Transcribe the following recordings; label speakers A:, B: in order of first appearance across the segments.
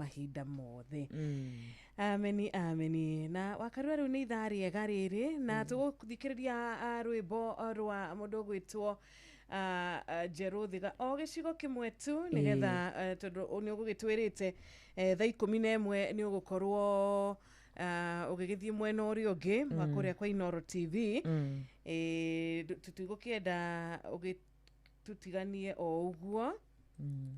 A: Mahinda mothe. Ameni, ameni. Na wakarua rĩu nĩ ithaa rĩega rĩrĩ na tũgũthikĩrĩria rwĩmbo rwa mũndũ ũgwĩtwo Njerũ Thiga, o gĩcigo kĩmwe tu, nĩgetha tondũ nĩ ũgũgĩtwĩrĩte thaa 11 nĩ ũgũkorwo ũgĩgĩthiĩ mwena ũrĩa ũngĩ wa kũrĩa kwa Inoro TV. Tũtigũkĩenda ũgĩtũtiganie o ũguo,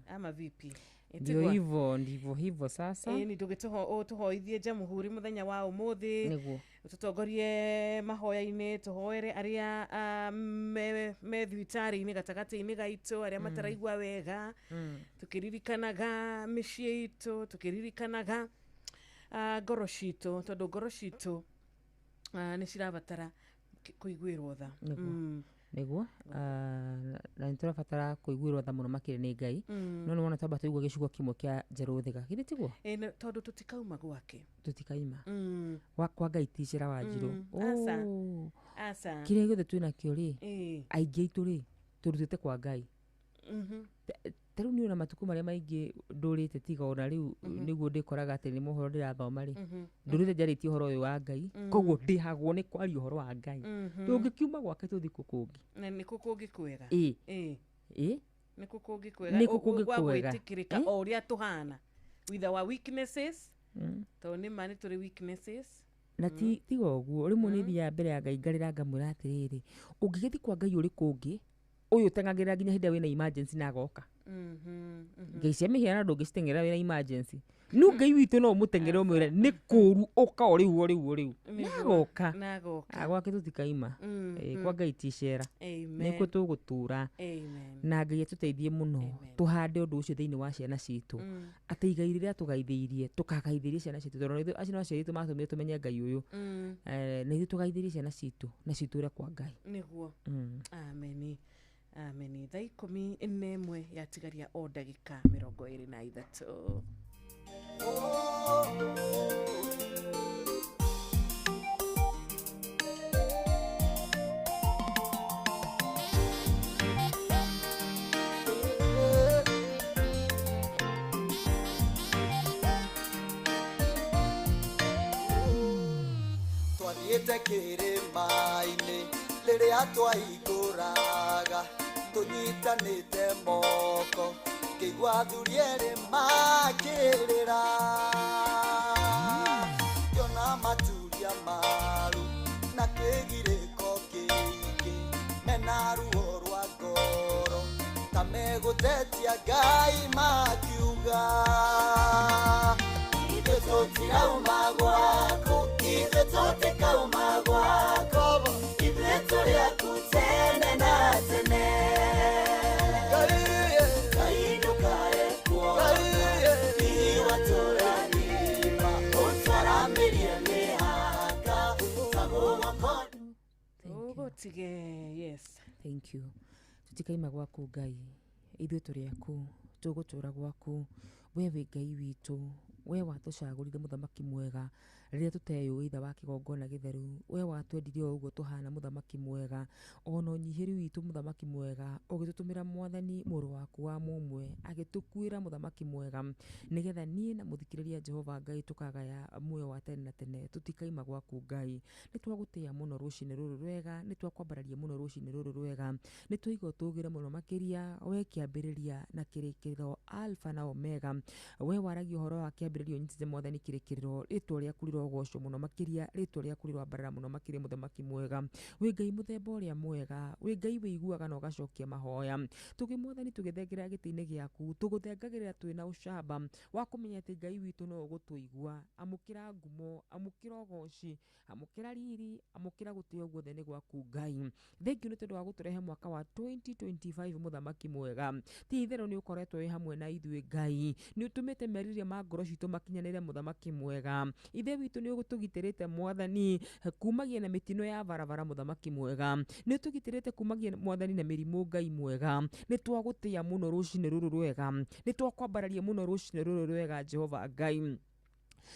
A: ama vipi?
B: Ndio hivyo, ndivyo hivyo sasa.
A: Ĩni tũhoithie jamhuri mũthenya wa ũmũthĩ.
B: Nĩguo.
A: Tũtongorie mahoya-inĩ, tũhoere arĩa me thibitarĩ-inĩ gatagatĩ-inĩ gaitũ, arĩa mataraigua wega, tũkĩririkanaga mĩciĩ itũ, tũkĩririkanaga ngoro citũ, tondũ ngoro citũ nĩ cirabatara kũiguĩrwo tha.
B: Nĩguo. Nĩguo. Na nĩ tũrabatara kũiguĩrwo tha mũno makĩria nĩ Ngai. No nĩ wona twamba tũigua gĩcigo kĩmwe kĩa Njerũ Thiga, githĩ tiguo?
A: Ĩ, tondũ tũtikauma gwake.
B: Tũtikaima. Kwa Ngai ti cĩra wa njirũ.
A: Aca.
B: Oh.
A: Aca.
B: Kĩrĩa gĩothe twĩnakĩo rĩ, aingĩ aitũ rĩ, tũrutĩte kwa Ngai. Ta rĩu niĩ ona matukũ marĩa maingĩ ndũrĩte, tiga ona rĩu nĩguo ndĩkoraga atĩ nĩ mohoro ndĩrathoma rĩ, ndũrĩte njarĩtie ũhoro ũyũ wa Ngai, koguo ndĩhagwo nĩ kwaria ũhoro wa Ngai. Tũngĩkiuma gwake tũthiĩ kũ kũngĩ?
A: Na nĩkũ kũngĩ kwega?
B: Ĩ.
A: Ĩ.
B: Ĩ.
A: Nĩkũ kũngĩ kwega?
B: Nĩkũ kũngĩ
A: Gwa
B: kwega?
A: gwĩtĩkĩrĩka
B: Eh?
A: o ũrĩa tũhana with our weaknesses, tondũ nĩ ma nĩ tũrĩ weaknesses.
B: Na ti tiga ũguo, rĩmwe nĩ thiaga mbere ya Ngai ngarĩra, ngamwĩra atĩrĩrĩ, ũngĩgĩthiĩ kwa Ngai ũrĩkũ ũngĩ ũyũ ũteng'agĩrĩra nginya hĩndĩ ĩrĩa wĩna emergency na agoka? Ngai cia mĩhianano ndũngĩciteng'erera wĩna emergency, no Ngai witũ no ũmũteng'ere ũmwĩre nĩ kũũru, ũka o rĩu, o rĩu, o rĩu, nagoka.
A: Nagoka.
B: Ah, gwake tũtikaima. Ĩ, kwa Ngai ti cera.
A: Amen.
B: Nĩkuo tũgũtũra.
A: Amen.
B: Na Ngai atũteithie mũno.
A: Amen.
B: Tũhande ũndũ ũcio thĩinĩ wa ciana citũ, atĩ igai rĩrĩa tũgaithĩirie tũkagaithĩrie ciana citũ, tondũ ithuĩ acio no aciari aitũ matũmire tũmenye Ngai ũyũ. Na ithuĩ tũgaithĩrie ciana citũ na citũre kwa Ngai.
A: Nĩguo. Ameni, ameni. Thaa 11 yatigaria o ndagĩka 23.
C: Twathiĩte kĩrĩma-inĩ rĩrĩa twaikũraga tũnyitanĩte moko, ngĩigua athuri erĩ makĩrĩra, ngĩona maturia maru na kĩgirĩko kĩingĩ, mena ruo rwa ngoro ta megũtetia Ngai makiuga, ithuĩ tũtirauma gwaku, ithuĩ tũtikauma gwaku, ithuĩ tũrĩ aku tene na tene. Ngai ndũkae kuona hihi watũrathima, ũtwaramĩrie mĩhaka ta guoko.
A: Ũgũtige, yes.
B: Thank you. Tũtikaima gwaku Ngai, ithuĩ tũrĩ aku, tũgũtũra gwaku. We wĩ Ngai witũ, we watũcagũrire, mũthamaki mwega, rĩrĩa tũteyũĩ, itha wa kĩgongona gĩtheru. We watwendire o ũguo tũhana, mũthamaki mwega, ona ũnyihĩru witũ, mũthamaki mwega, ũgĩtũtũmĩra Mwathani mũrũ waku wa mũmwe agĩtũkuĩra, mũthamaki mwega, nĩgetha niĩ na mũthikĩrĩria, Jehova Ngai, tũkagaya muoyo wa tene na tene. Tũtikaima gwaku Ngai. Nĩ twagũtĩĩa mũno rũcinĩ rũrũ rwega, nĩ twakwambararia mũno rũcinĩ rũrũ rwega, nĩ twaigua tũgĩre mũno makĩria, we kĩambĩrĩria na kĩrĩkĩrĩro, Alpha na Omega. We waragia ũhoro wa kĩambĩrĩria ũnyitĩte, Mwathani, kĩrĩkĩrĩro. Rĩtwa rĩaku rĩrogocwo mũno makĩria, rĩtwa rĩaku rĩroambarara mũno makĩria, mũthamaki mwega. Wĩ Ngai mũthemba ũrĩa mwega, wĩ Ngai wĩiguaga na ũgacokia mahoya. Tũgĩ Mwathani, tũgĩthengerera gĩtĩ-inĩ gĩaku, tũgũthengagĩrĩra twĩna ũcamba wa kũmenya atĩ Ngai witũ no ũgũtũigua. Amũkĩra ngumo, amũkĩra ũgoci, amũkĩra riri, amũkĩra gũtĩo, guothe nĩ gwaku Ngai. Thengiũ nĩ tondũ wa gũtũrehe mwaka wa 2025, mũthamaki mwega. Ti itherũ nĩ ũkoretwo wĩ hamwe na ithuĩ Ngai, nĩ ũtũmĩte merirĩria ma ngoro citũ makinyanĩre, mũthamaki mwega. Ithe witũ, nĩ ũtũgitĩrĩte Mwathani kumagia na mĩtino ya barabara, mũthamaki mwega. Nĩ ũtũgitĩrĩte kumagia Mwathani na mĩrimũ, Ngai mwega. Nĩ twagũtĩĩa mũno rũcinĩ rũrũ rwega, nĩ twakwambararia mũno rũcinĩ rũrũ rwega, Jehova Ngai.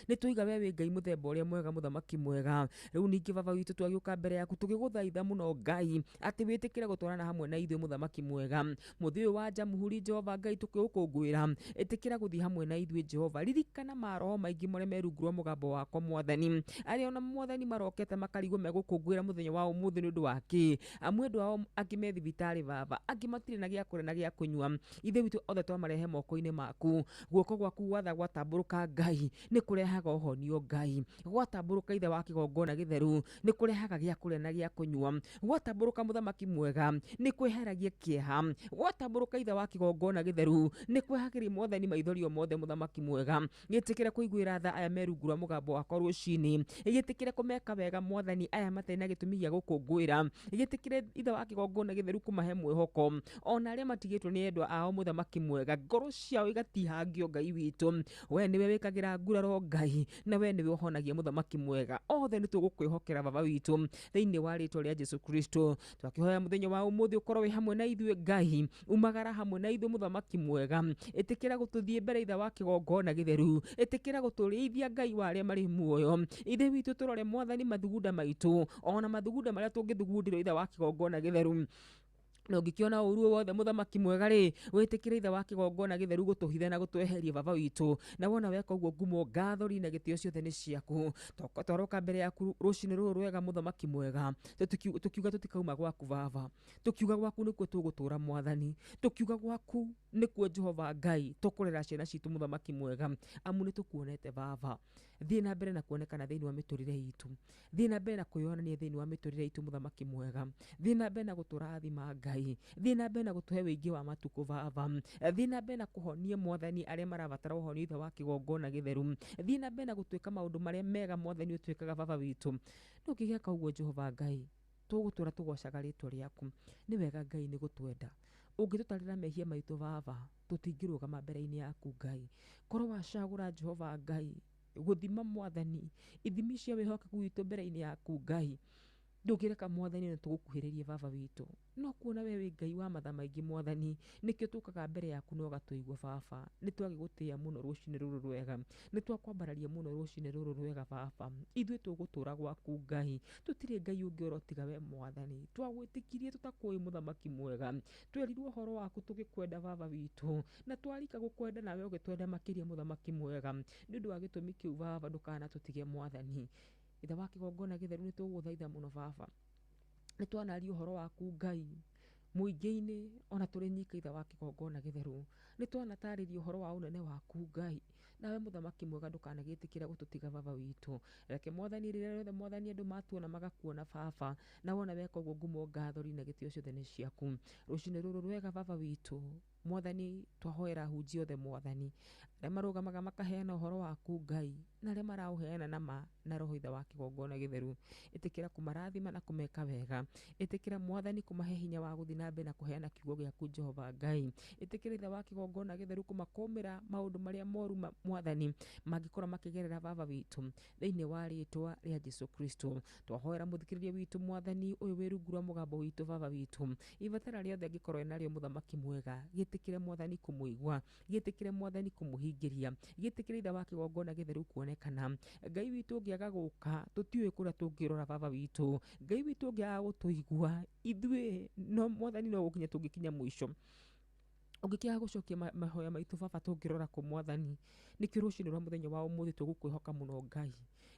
B: Nĩ twaiga we wĩ Ngai mũthemba ũrĩa mwega, mũthamaki mwega. Rĩu ningĩ baba witũ twagĩũka mbere yaku tũgĩgũthaitha mũno Ngai atĩ wĩtĩkĩre gũtwarana hamwe na ithuĩ, mũthamaki mwega. Mũthĩ ũyũ wa Jamhuri, Jehova Ngai, tũkĩũkũngũĩra, ĩtĩkĩra gũthiĩ hamwe na ithuĩ Jehova. Ririkana maroho maingĩ marĩa me rungu rwa mũgambo wakwa mwathani, arĩa ona mwathani marokete makarigwo megũkũngũĩra mũthenya wa ũmũthĩ nĩ ũndũ wa kĩ. Amwe andũ ao angĩ me thibitarĩ baba, angĩ matirĩ na gĩa kũrĩa na gĩa kũnyua. Ithe witũ othe twamarehe moko-inĩ maku. Guoko gwaku gwatha gwatambũrũka Ngai nĩ kũrehaga ũhonio Ngai, gwatambũrũka ithe wa kĩgongona gĩtheru nĩ kũrehaga gĩa kũrĩa na gĩa kũnyua, gwatambũrũka mũthamaki mwega nĩ kweheragia kĩeha, gwatambũrũka ithe wa kĩgongona gĩtheru nĩ kwehagĩria mwathani maithori o mothe. Mũthamaki mwega, gĩtĩkĩre kũiguĩra tha aya me rungu rwa mũgambo wakwa rũcinĩ, gĩtĩkĩre kũmeka wega mwathani aya matarĩ na gĩtũmi gĩa gũkũngũĩra, gĩtĩkĩre ithe wa kĩgongona gĩtheru kũmahe mwĩhoko ona arĩa matigĩtwo nĩ endwa ao. Mũthamaki mwega, ngoro ciao igatihangio Ngai witũ, we nĩwe wĩkagĩra nguraro Ngai, na we nĩwe ũhonagia. Mũthamaki mwega, othe nĩ tũgũkwĩhokera baba witũ thĩinĩ wa rĩtwa rĩa Jesu Kristo. Twakĩhoya mũthenya wa ũmũthĩ ũkorwo wĩ hamwe na ithuĩ Ngai, umagara hamwe na ithuĩ mũthamaki mwega, ĩtĩkĩra gũtũthiĩ mbere ithe wa kĩgongona gĩtheru, ĩtĩkĩra gũtũrĩithia Ngai wa arĩa marĩ muoyo. Ithe witũ, tũrore mwathani mathugunda maitũ ona mathugunda marĩa tũngĩthugundĩrwo ithe wa kĩgongona gĩtheru, na ũngĩkĩona ũru wothe mũthamaki mwega rĩ, wĩtĩkĩre ithe wa kĩgongona gĩtheru gũtũhitha na gũtweheria baba witũ. Na wona weka ũguo, ngumo, ngatho na gĩtĩo ciothe nĩ ciaku. Twaroka mbere yaku rũcinĩ rũrũ rwega mũthamaki mwega, tũkiuga tũtikauma gwaku baba, tũkiuga gwaku nĩkuo tũgũtũra mwathani, tũkiuga gwaku nĩkuo Jehova Ngai tũkũrera ciana citũ mũthamaki mwega, amu nĩ tũkuonete baba. Thiĩ na mbere na kuonekana thĩinĩ wa mĩtũrĩre itũ, thiĩ na mbere na kwĩyonania thĩinĩ wa mĩtũrĩre itũ mũthamaki mwega, thiĩ na mbere na gũtũrathima Ngai, thiĩ na mbere na gũtũhe wĩingĩ wa matukũ baba, thiĩ na mbere na kũhonia mwathani arĩa marabatara ũhonio ithe wa kĩgongona gĩtheru, thiĩ na mbere na gũtwĩka maũndũ marĩa mega mwathani ũtwĩkaga baba witũ. No ũngĩgeka ũguo Jehova Ngai, tũgũtũra tũgocaga rĩtwa rĩaku. Nĩ wega Ngai nĩ gũtwenda. Ũngĩtũtarĩra mehia maitũ baba, tũtingĩrũgama mbere-inĩ yaku Ngai. Korwo wacagũra Jehova Ngai gũthima mwathani ithimi cia wĩhokeku witũ mbere-inĩ yaku Ngai, ndũngĩreka mwathani na tũgũkuhĩrĩrie baba witũ. No kuona we wĩ Ngai wa matha maingĩ mwathani, nĩkĩo tũkaga mbere yaku na ũgatũigua baba. Nĩ twagĩgũtĩĩa mũno rũcinĩ rũrũ rwega, nĩ twakwambararia mũno rũcinĩ rũrũ rwega baba. Ithuĩ tũgũtũra gwaku Ngai, tũtirĩ Ngai ũngĩ oro tiga we mwathani. Twagwĩtĩkirie tũtakũĩ mũthamaki mwega, twerirwo ũhoro waku tũgĩkwenda baba witũ, na twarika gũkwenda nawe ũgĩtwenda makĩria mũthamaki mwega. Nĩ ũndũ wa gĩtũmi kĩu baba, ndũkanatũtige mwathani. Ithe wa kĩgongona gĩtheru, nĩ tũgũthaitha mũno baba. Nĩ twanaria ũhoro waku Ngai mũingĩ-inĩ ona tũrĩ nyika. Ithe wa kĩgongona gĩtheru, nĩ twanatarĩria ũhoro wa ũnene waku Ngai, nawe mũthamaki mwega ndũkanagĩtĩkĩre gũtũtiga baba witũ. Reke mwathani rĩrĩa rĩothe mwathani andũ matuona magakuona baba, na wona weka ũguo, ngumo, ngatho na gĩtĩo ciothe nĩ ciaku. Rũcinĩ rũrũ rwega baba witũ mwathani, twahoera ahunjia othe mwathani, arĩa marũgamaga makaheana ũhoro waku Ngai, na arĩa maraũheana na ma na roho. Ithe wa kĩgongona gĩtheru, ĩtĩkĩra kũmarathima na kũmeka wega, ĩtĩkĩra mwathani kũmahe hinya wa gũthiĩ na mbere na kũheana kiugo gĩaku Jehova Ngai, ĩtĩkĩra ithe wa kĩgongona gĩtheru kũmakũmĩra maũndũ marĩa moru mwathani mangĩkorwo makĩgerera baba witũ, thĩinĩ wa rĩtwa rĩa Jesu Kristo. Twahoera mũthikĩrĩria witũ mwathani ũyũ wĩ rungu rwa mũgambo witũ baba witũ, ibatara rĩothe angĩkorwo enarĩo mũthamaki mwega, gĩtĩkĩre mwathani kũmũigua, gĩtĩkĩre mwathani kũmũhingĩria, gĩtĩkĩre ithe wa kĩgongona gĩtheru kuonekana. Ngai witũ, ũngĩaga gũka tũtiũĩ kũrĩa tũngĩrora baba witũ. Ngai witũ, ũngĩaga gũtũigua ithuĩ no mwathani no gũkinya tũngĩkinya mũico. Ũngĩkĩaga gũcokia mahoya maitũ baba, tũngĩrora kũ mwathani? Nĩkĩo rũcinĩ rwa mũthenya wa ũmũthĩ tũgũkwĩhoka mũno Ngai,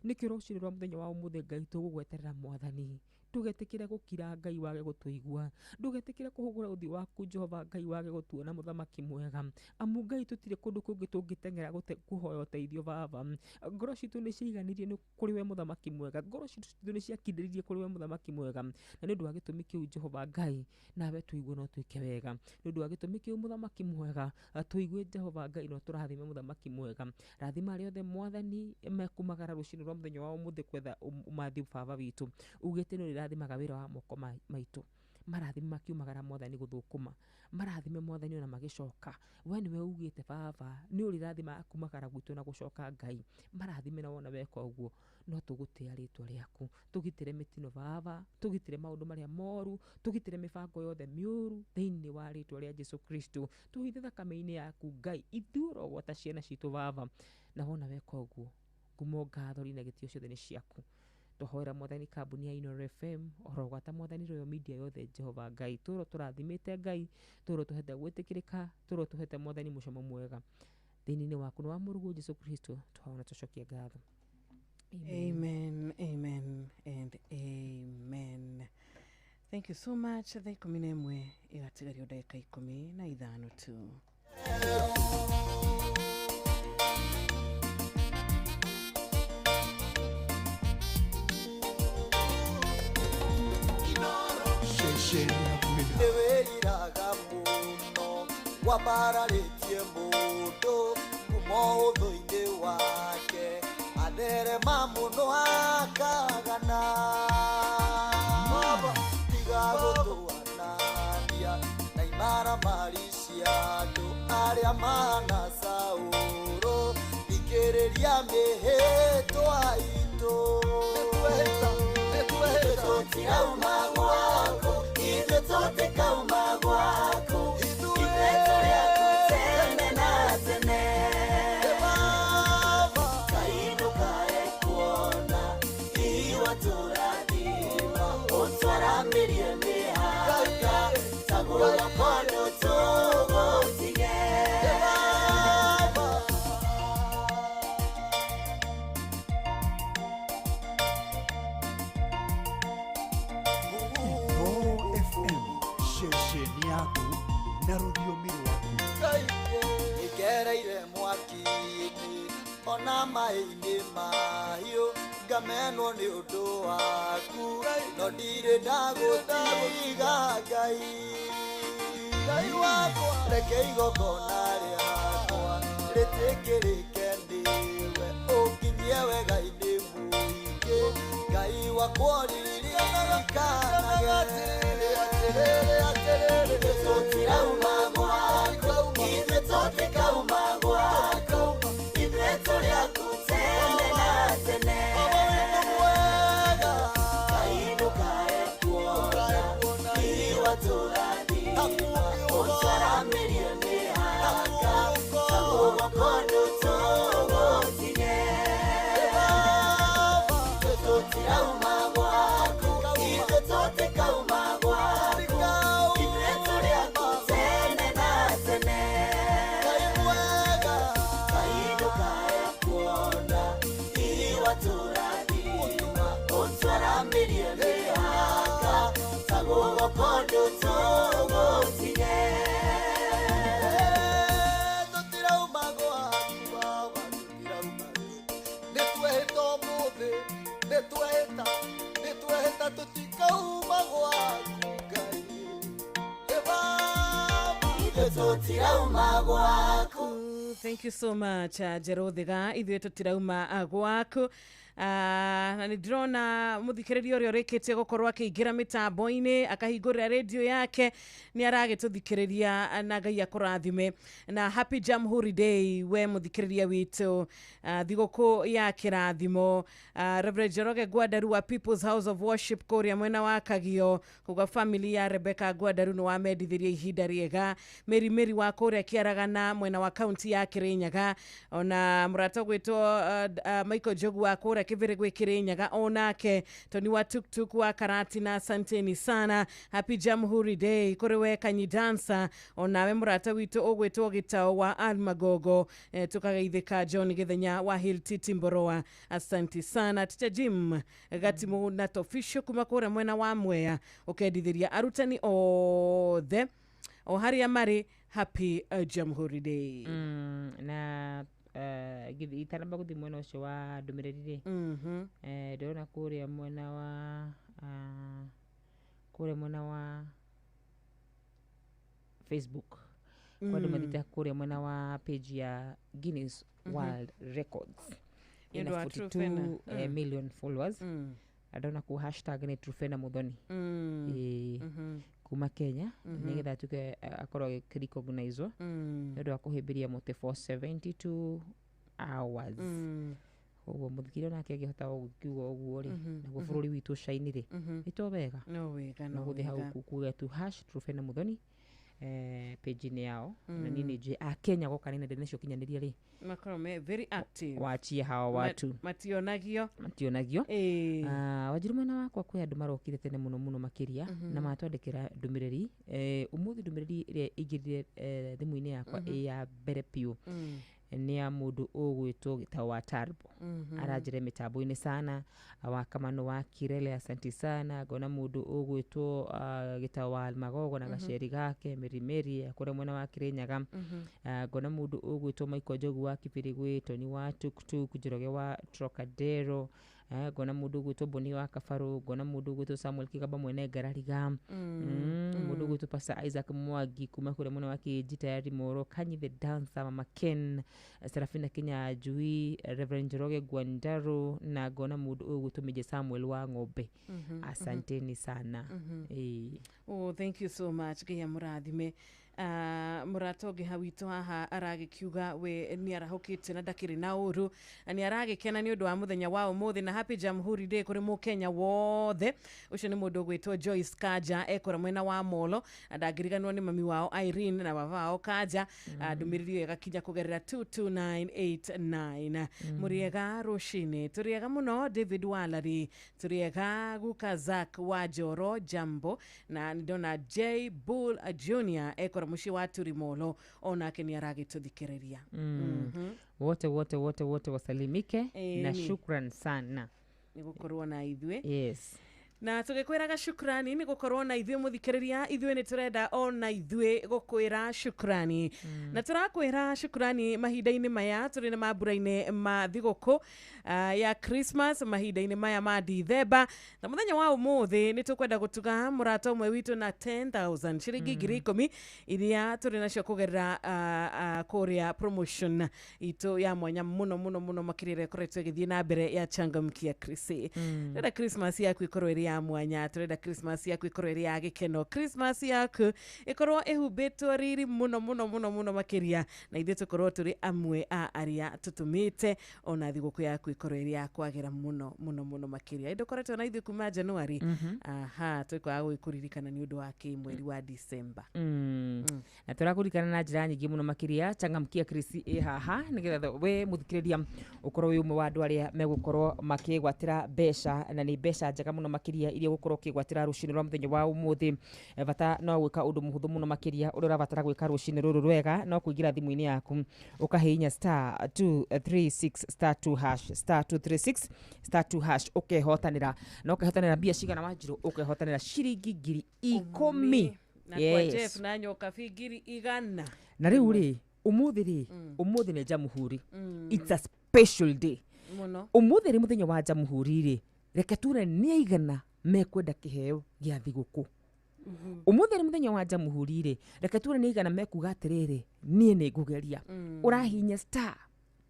B: nĩkĩo rũcinĩ rwa mũthenya wa ũmũthĩ Ngai tũgũgweterera mwathani. Ndũgetĩkĩre gũkira Ngai wage gũtũigua, ndũgetĩkĩre kũhũgũra ũthiũ waku Jehova Ngai wage gũtuona mũthamaki mwega, amu Ngai tũtirĩ kũndũ kũngĩ tũngĩteng'era kũhoya ũteithio baba. Ngoro citũ nĩ ciaiganirie nĩ kũrĩ we mũthamaki mwega, ngoro citũ nĩ ciakindĩrĩirie kũrĩ we mũthamaki mwega, na nĩ ũndũ wa gĩtũmi kĩu Jehova Ngai nawe tũigue no twĩke wega. Nĩ ũndũ wa gĩtũmi kĩu mũthamaki mwega, tũigue Jehova Ngai no tũrathime mũthamaki mwega. Rathima arĩa othe mwathani mekumagara rũcinĩ rwa mũthenya wa ũmũthĩ kwetha ũmathi baba witũ. Ugĩte nĩ ũrĩrathimaga wĩra wa moko maitũ, marathime makiumagara mwathani gũthũkũma, marathime mwathani ona magĩcoka. We nĩwe ugĩte baba nĩ ũrĩrathimaga kumagara gwitũ na gũcoka. Ngai marathime, na wona weka ũguo no tũgũtĩa rĩtwa rĩaku. Tũgitĩre mĩtino baba, tũgitĩre maũndũ marĩa moru, tũgitĩre mĩbango yothe mĩũru thĩinĩ wa rĩtwa rĩa Jesu Kristo. Tũhithe thakame-inĩ yaku Ngai, ithuĩ ũrogwata ciana citũ baba, na wona weka ũguo Ngumo, ngatho na gĩtĩo ciothe nĩ ciaku. Twahoera Mwathani kambuni ya Inooro FM, oro gwata Mwathani Royal Media yothe, Jehova Ngai, tũrwo tũrathimĩte Ngai, tũrwo tũhete gwĩtĩkĩrĩka, tũrwo tũhete Mwathani mũcamo mwega thĩinĩ waku na wa Mũrũguo Jesu Kristo, twaona tũcokie ngatho.
A: Amen, amen and amen. Thank you so much. Thaa 11 igatigario ndagĩka 15 tu.
C: Nĩ wĩriraga mũno wambararĩtie mũndũ kuma ũthũ-inĩ wake, atherema mũno akagana. Tiga gũtũanania na imaramari cia andũ arĩa mahana Saũlũ, thikĩrĩria mĩhĩtwa itũ. Tũtirauma gwaku, ithuĩ tũtikauma gwaku, ithuĩ tũrĩ aku tene na tene. Ngai ndũkae kuona hihi watũrathima, ũtwaramirie mĩhaka, ta guoko tũgũtige.
D: Inooro FM, ceceni yaku na rũthiomi rwaku.
C: Ngereire mwaki-inĩ ona maĩ-inĩ mahiũ, ngamenwo nĩ ũndũ waku, no ndirĩ ndagũtiga Ngai. Ngai wakwa, reke igongona rĩakwa rĩtĩkĩrĩke nĩwe, ũnginyie wega-inĩ mũingĩ, Ngai wakwa ũririkanage. Ithuĩ tũtirauma gwaku, ithuĩ tũtikauma gwaku, ithuĩ tũrĩ aku tene na tene. Ngai ndũkae kuona hihi watũrathima, ũtwaramirie mĩhaka, ta guoko tũgũtige. Ithuĩ tũtirauma gwaku, ithuĩ tũtikauma gwaku, ithuĩ tũrĩ aku tene na tene. Ngai ndũkae kuona hihi watũrathima, ũtwaramirie mĩhaka, ta guoko tũgũtige.
E: Tũtirauma gwaku baba, tũtirauma. Nĩ twehĩta ũmũthĩ, nĩ twehĩta, nĩ twehĩta tũtikauma gwaku Ngai. Ĩ baba.
C: Ithuĩ tũtirauma gwaku.
A: Thank you so much, Njerũthiga, ithuĩ tũtirauma gwaku. Na nĩ ndĩrona mũthikĩrĩria ũrĩa ũrĩkĩtie gũkorwo akĩingĩra mĩtambo-inĩ, akahingũrĩra rĩndiũ yake, nĩ aragĩtũthikĩrĩria, na Ngai akũrathime. Na happy Jamhuri Day we mũthikĩrĩria witũ, thigũkũ ya kĩrathimo. Reverend Njoroge Ngwandaru wa People's House of Worship kũrĩa mwena wa Kagio, kuga family ya Rebecca Ngwandaru nĩ wamendithirie ihinda rĩega. Mary Mary wa kũrĩa Kĩaragana mwena wa kaunti ya Kĩrĩnyaga, ona mũrata ũgwĩtwo Michael Njogu wa kũrĩa Kĩbĩrĩ gwĩ Kĩrĩnyaga, onake Tony wa Tuktuk wa Karatina, asanteni sana. Happy Jamhuri Day kũrĩ we Kanyi Dancer, onawe mũrata witũ ũgwĩtwo Gĩtao wa Almagogo, tũkageithĩka John Gĩthenya wa Hill Titi Mboroa, asanti sana. Teacher Jim Gatimu na Tofisho kuma kũrĩa mwena wa Mwea, ũkendithĩria arutani othe o harĩa marĩ happy Jamhuri Day.
B: Na itanamba gũthiĩ mwena ũcio wa ndũmĩrĩri rĩ, ndĩrona kũrĩa mwena wa kũrĩa mwena wa Facebook kwa andũ mathiĩte kũrĩa mwena wa page ya Guinness World Records,
A: Nĩ
B: ina
A: ũndũ wa
B: 42
A: Trufena.
B: Million followers. Ndona ku hashtag nĩ Trufena Muthoni, kuma Kenya, nĩgetha atuĩke akorwo akĩrecognizwo nĩ ũndũ wa kũhĩmbĩria mũtĩ for 72 hours. Koguo mũthikĩrĩria onake angĩhota gũkiuga ũguo rĩ, naguo bũrũri witũ ũcaini rĩ, nĩ to wega.
A: No wega.
B: No
A: No
B: gũthiĩ hau
A: wega.
B: kuga tu hash Trufena Muthoni. Page-inĩ yao, na niĩ nĩ njũĩ akenya goka nĩ nenda cio kinyanĩria rĩ,
A: makorwo me very active.
B: Wachie hawa watu.
A: Mationagio.
B: Mationagio.
A: Ĩĩ.
B: Ah, Wanjiru, mwena wakwa kwĩ andũ marokire tene mũno mũno makĩria na matwandĩkĩra ndũmĩrĩri. Ũmũthĩ ndũmĩrĩri ĩrĩa ĩingĩrire thimũ-inĩ yakwa ĩ ya mbere biũ nĩ ya mũndũ ũgwĩtwo Gĩtaũ wa Tarbo. Aranjĩra mĩtambo-inĩ sana wa Kamano wa Kirele, asanti sana. Ngona mũndũ ũgwĩtwo Gĩtaũ wa Magogo na gaceri gake Mĩrimĩri kũrĩa mwena wa Kĩrĩnyaga. Ngona mũndũ ũgwĩtwo Michael Njogu wa Kibirigwi, Toni wa Tuktuk, Njoroge wa Trocadero. Ngona mũndũ ũgwĩtwo Boni wa Kabarũ. Ngona mũndũ ũgwĩtwo Samuel Kigamba mwene Ngarariga. Mũndũ ũgwĩtwo Pastor Isaac Mwangi kuma kũrĩa mwena wa Kĩnji tayari Moro Kanyi the dancer, Mama Ken, Serafina Kinyanjui, Reverend Njoroge Gwandaro, na ngona mũndũ ũgwĩtwo Meja Samuel wa Ng'ombe. Asanteni sana. Ĩĩ.
A: Oh, thank you so much. Ngai amũrathime. Mũrata ũngĩ hau witũ haha aragĩkiuga we nĩ arahũkĩte na ndakĩrĩ na ũru na nĩ aragĩkena nĩ ũndũ wa mũthenya wa ũmũthĩ, na happy Jamhuri Day kũrĩ mũkenya wothe. Ũcio nĩ mũndũ ũgwĩtwo Joyce Kanja, ekũra mwena wa Molo, na ndangĩriganĩrwo nĩ mami wao Irene na baba wao Kanja. Ndũmĩrĩri ĩyo ĩgakinya kũgerera 22989. Mũrĩega rũcinĩ? Tũrĩega mũno. David Walari, tũrĩega. Guka Zak wa Njoro, jambo. Na ndona J Bull Junior ekora mũciĩ wa Turimolo, onake nĩ aragĩtũthikĩrĩria.
B: Wote wote wote wote wasalimike na
A: Ĩni.
B: Shukran sana.
A: Nĩ gũkorwo na ithuĩ. Na tũgĩkwĩraga shukrani nĩ gũkorwo na ithuĩ, mũthikĩrĩria, ithuĩ nĩ tũrenda ona ithuĩ gũkwĩra shukrani, na tũrakwĩra shukrani mahinda-inĩ maya tũrĩ na mambura-inĩ ma thigũkũ ya Christmas, mahinda-inĩ maya ma Dithemba, na mũthenya wa ũmũthĩ nĩ tũkwenda gũtuga mũrata ũmwe witũ na 10,000, ciringi 10,000 iria tũrĩ nacio kũgerera kũrĩa promotion itũ ya mwanya mũno mũno mũno makĩria ĩrĩa ĩkoretwo ĩgĩthiĩ na mbere ya Changamkia Chrissy. Tũrenda Christmas yaku ĩkorwo ĩrĩ ya mwanya, tũrenda Christmas yaku ĩkorwo ĩrĩ ya gĩkeno, Christmas yaku ĩkorwo ĩhumbĩtwo riri mũno mũno mũno mũno makĩria, na ithuĩ tũkorwo tũrĩ amwe a arĩa tũtũmĩte ona thigũkũ yaku ĩkorwo ĩrĩ ya kwagĩra mũno mũno mũno makĩria. Ĩndĩ ũkoretwo na ithuĩ kuma January, aha, twĩkwaga gũgĩkũririkana nĩ ũndũ wa kĩ mweri wa December.
B: Na tũrakũririkana na njĩra nyingĩ mũno makĩria. Changamkia Chris ĩ haha nĩgetha we mũthikĩrĩria ũkorwo wĩ ũmwe wa andũ arĩa megũkorwo makĩgwatĩra mbeca, na nĩ mbeca njega mũno makĩria iria ũgũkorwo ũkĩgwatĩra rũcinĩ rwa mũthenya wa ũmũthĩ. Bata no gwĩka ũndũ mũhũthũ mũno makĩria. Ũrĩa ũrabatara gwĩka rũcinĩ rũrũ rwega no kũingĩra thimũ-inĩ yaku, ũkahihinya *236*2#, *236*2#, ũkehotanĩra. Na ũkehotanĩra mbia cigana, Wanjirũ? Ũkehotanĩra ciringi 10,000.
A: Na kwa Jeff na nyoka bi 100,000.
B: Na rĩu rĩ, ũmũthĩ rĩ, ũmũthĩ nĩ Jamhuri. It's a special day.
A: Mũno.
B: Ũmũthĩ rĩ, mũthenya wa Jamhuri rĩ, reke tuone nĩ aigana mekwenda kĩheo gĩa thigũkũ. Ũmũthĩ nĩ mũthenya wa Jamhuri rĩ, reke tuone nĩ aigana mekuga atĩrĩrĩ, niĩ nĩ ngũgeria. Ũrahihinya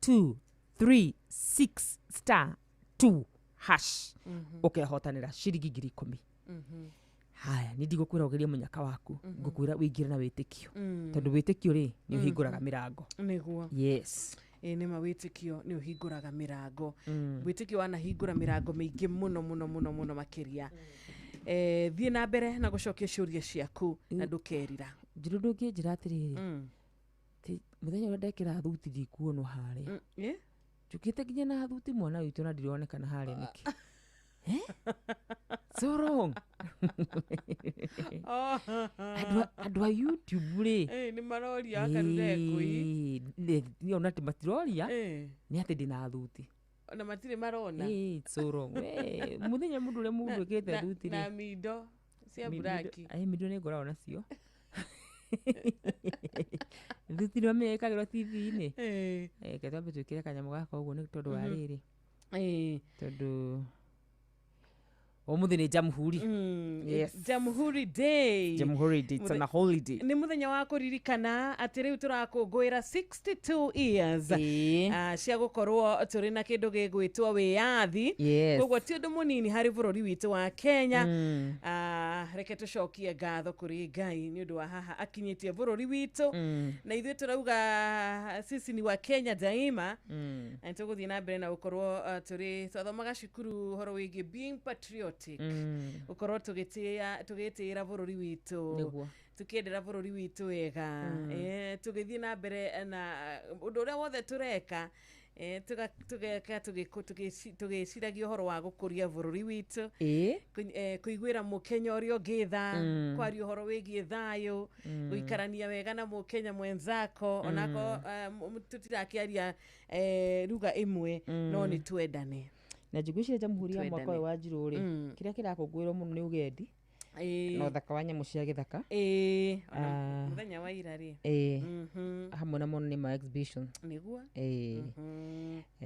B: *236*2# ũkehotanĩra ciringi 10,000. Haya, nĩ ndigũkwĩra ũgerie mũnyaka waku, ngũkwĩra wĩingĩre na wĩtĩkio, tondũ wĩtĩkio rĩ, nĩ ũhingũraga mĩrango.
A: Nĩguo. Ĩ nĩma, wĩtĩkio nĩ ũhingũraga mĩrango. Wĩtĩkio wanahingũra mĩrango mĩingĩ mũno mũno mũno mũno makĩria. Thiĩ na mbere na gũcokia ciũria ciaku na ndũkerira.
B: Njĩrũ, ndũngĩnjĩra atĩrĩrĩ, ti mũthenya ũrĩa ndekĩra thuti ndikuonwo harĩa?
A: Mm, ĩ?
B: Njũkĩte nginya na thuti, mwana witũ, na ndironekana harĩa nĩkĩ? Eh? So wrong. Andũ a YouTube rĩ,
A: Nĩ maroria akarure ngui.
B: Ĩĩ, ona atĩ matiroria nĩ atĩ ndĩna thuti.
A: Na matirĩ marona.
B: Ĩĩ, it's so wrong. We, mũthenya mũndũ ũrĩa mũndũ ĩkĩrĩte thuti
A: na
B: rĩ,
A: mindo cia buraki.
B: Mindo nĩ ngoragwo nacio. Thuti nĩ ĩkagĩrwo TV-inĩ. Reke twambe twĩkĩre kanyamũ gaka ũguo nĩ tondũ wa rĩrĩ, tondũ ũmũthĩ nĩ Jamhuri. Yes.
A: Jamhuri Day.
B: Jamhuri Day, it's on a holiday.
A: Nĩ mũthenya wa kũririkana atĩ rĩu tũrakũngũĩra 62 years cia gũkorwo tũrĩ na kĩndũ gĩgwĩtwo wĩyathi. Koguo ti ũndũ mũnini harĩ bũrũri witũ wa Kenya. Reke tũcokie ngatho kũrĩ Ngai nĩ ũndũ wa haha akinyĩtie bũrũri witũ, na ithuĩ tũrauga sisi ni wa Kenya daima. Na nĩtũgũthiĩ na mbere na gũkorwo tũrĩ twathomaga cukuru ũhoro wĩgiĩ being patriotic, gũkorwo tũgĩtĩĩra bũrũri witũ. Tukiendera bũrũri witũ wega, tũgĩthiĩ na mbere na ũndũ ũrĩa wothe tũreka, tũgeka tũgĩciragia ũhoro wa gũkũria bũrũri witũ, kũiguĩra mũkenya ũrĩa ũngĩ tha, kwaria ũhoro wĩgiĩ thayũ, gũikarania wega na mũkenya mwenzako, onako tũtirakĩaria ruga ĩmwe, no nĩ twendane.
B: Na njigucire jamhuri ya mwaka
A: Twendane.
B: ũyũ wa Njirũ rĩ, kĩrĩa kĩrakũngũĩrwo mũno nĩ ũgendi na ũthaka wa nyamũ cia gĩthaka.
A: Ĩĩ, ona
B: Ah.
A: mũthenya wa ira rĩ.
B: Hamwe na mũno nĩ ma exhibition.
A: Nĩguo.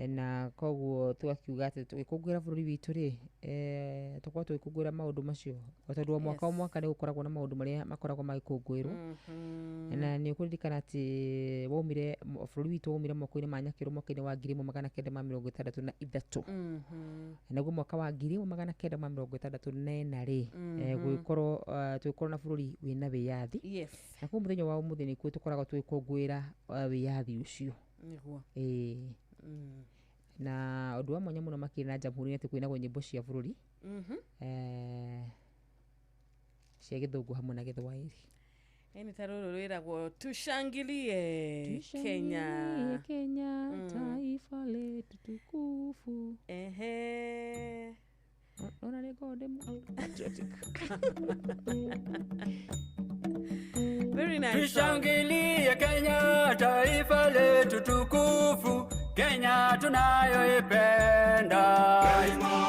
B: Na koguo tũgakiuga atĩ tũgĩkũngũĩra bũrũri witũ rĩ, tũkorwo tũgĩkũngũĩra maũndũ macio o tondũ o mwaka o mwaka nĩ gũkoragwo na maũndũ marĩa makoragwo magĩkũngũĩrwo. Na nĩ ũkũririkana atĩ waumire bũrũri witũ waumire moko-inĩ ma Nyakĩrũ mwaka-inĩ wa 1963. Naguo mwaka wa 1964 rĩ, gũgĩkorwo tũgĩkorwo na bũrũri wĩna wĩyathi. Na koguo mũthenya wa ũmũthĩ nĩkuo tũkoragwo tũgĩkũngũĩra wĩyathi ũcio.
A: Nĩguo.
B: Ĩĩ. Na ũndũ wa mwanya mũno makĩria na jamhuri nĩ atĩ kwĩnagwo nyĩmbo cia bũrũri cia gĩthũngũ hamwe na gĩthwaĩri.
A: Nĩ ta rũrũ rwĩragwo "Tushangilie Kenya".
B: Tushangilie Kenya, taifa letu tukufu.
A: Ehe.
B: Ona nĩ ngoragwo ndĩ patriotic.
A: Very nice song.
F: Tushangilie Kenya, taifa letu tukufu, Kenya tunayoipenda,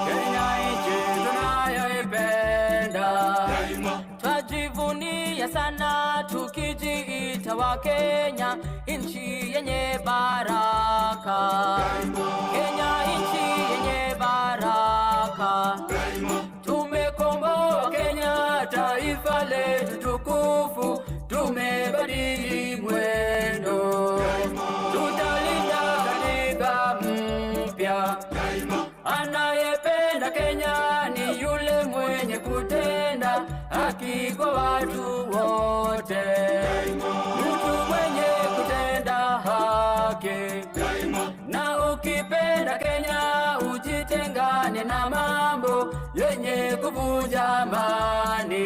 F: Kenya nchi tunayoipenda.
G: Twajivunia sana tukijiita wa Kenya, nchi yenye baraka. Kenya nchi yenye baraka.
F: Tumekomboa Kenya, taifa letu tukufu, tumebadili mwendo, tutalinda katiba mpya. Anayependa Kenya ni yule mwenye kutenda haki kwa watu wote, mtu mwenye kutenda haki. Na ukipenda Kenya ujitengane na mambo yenye kuvunja amani.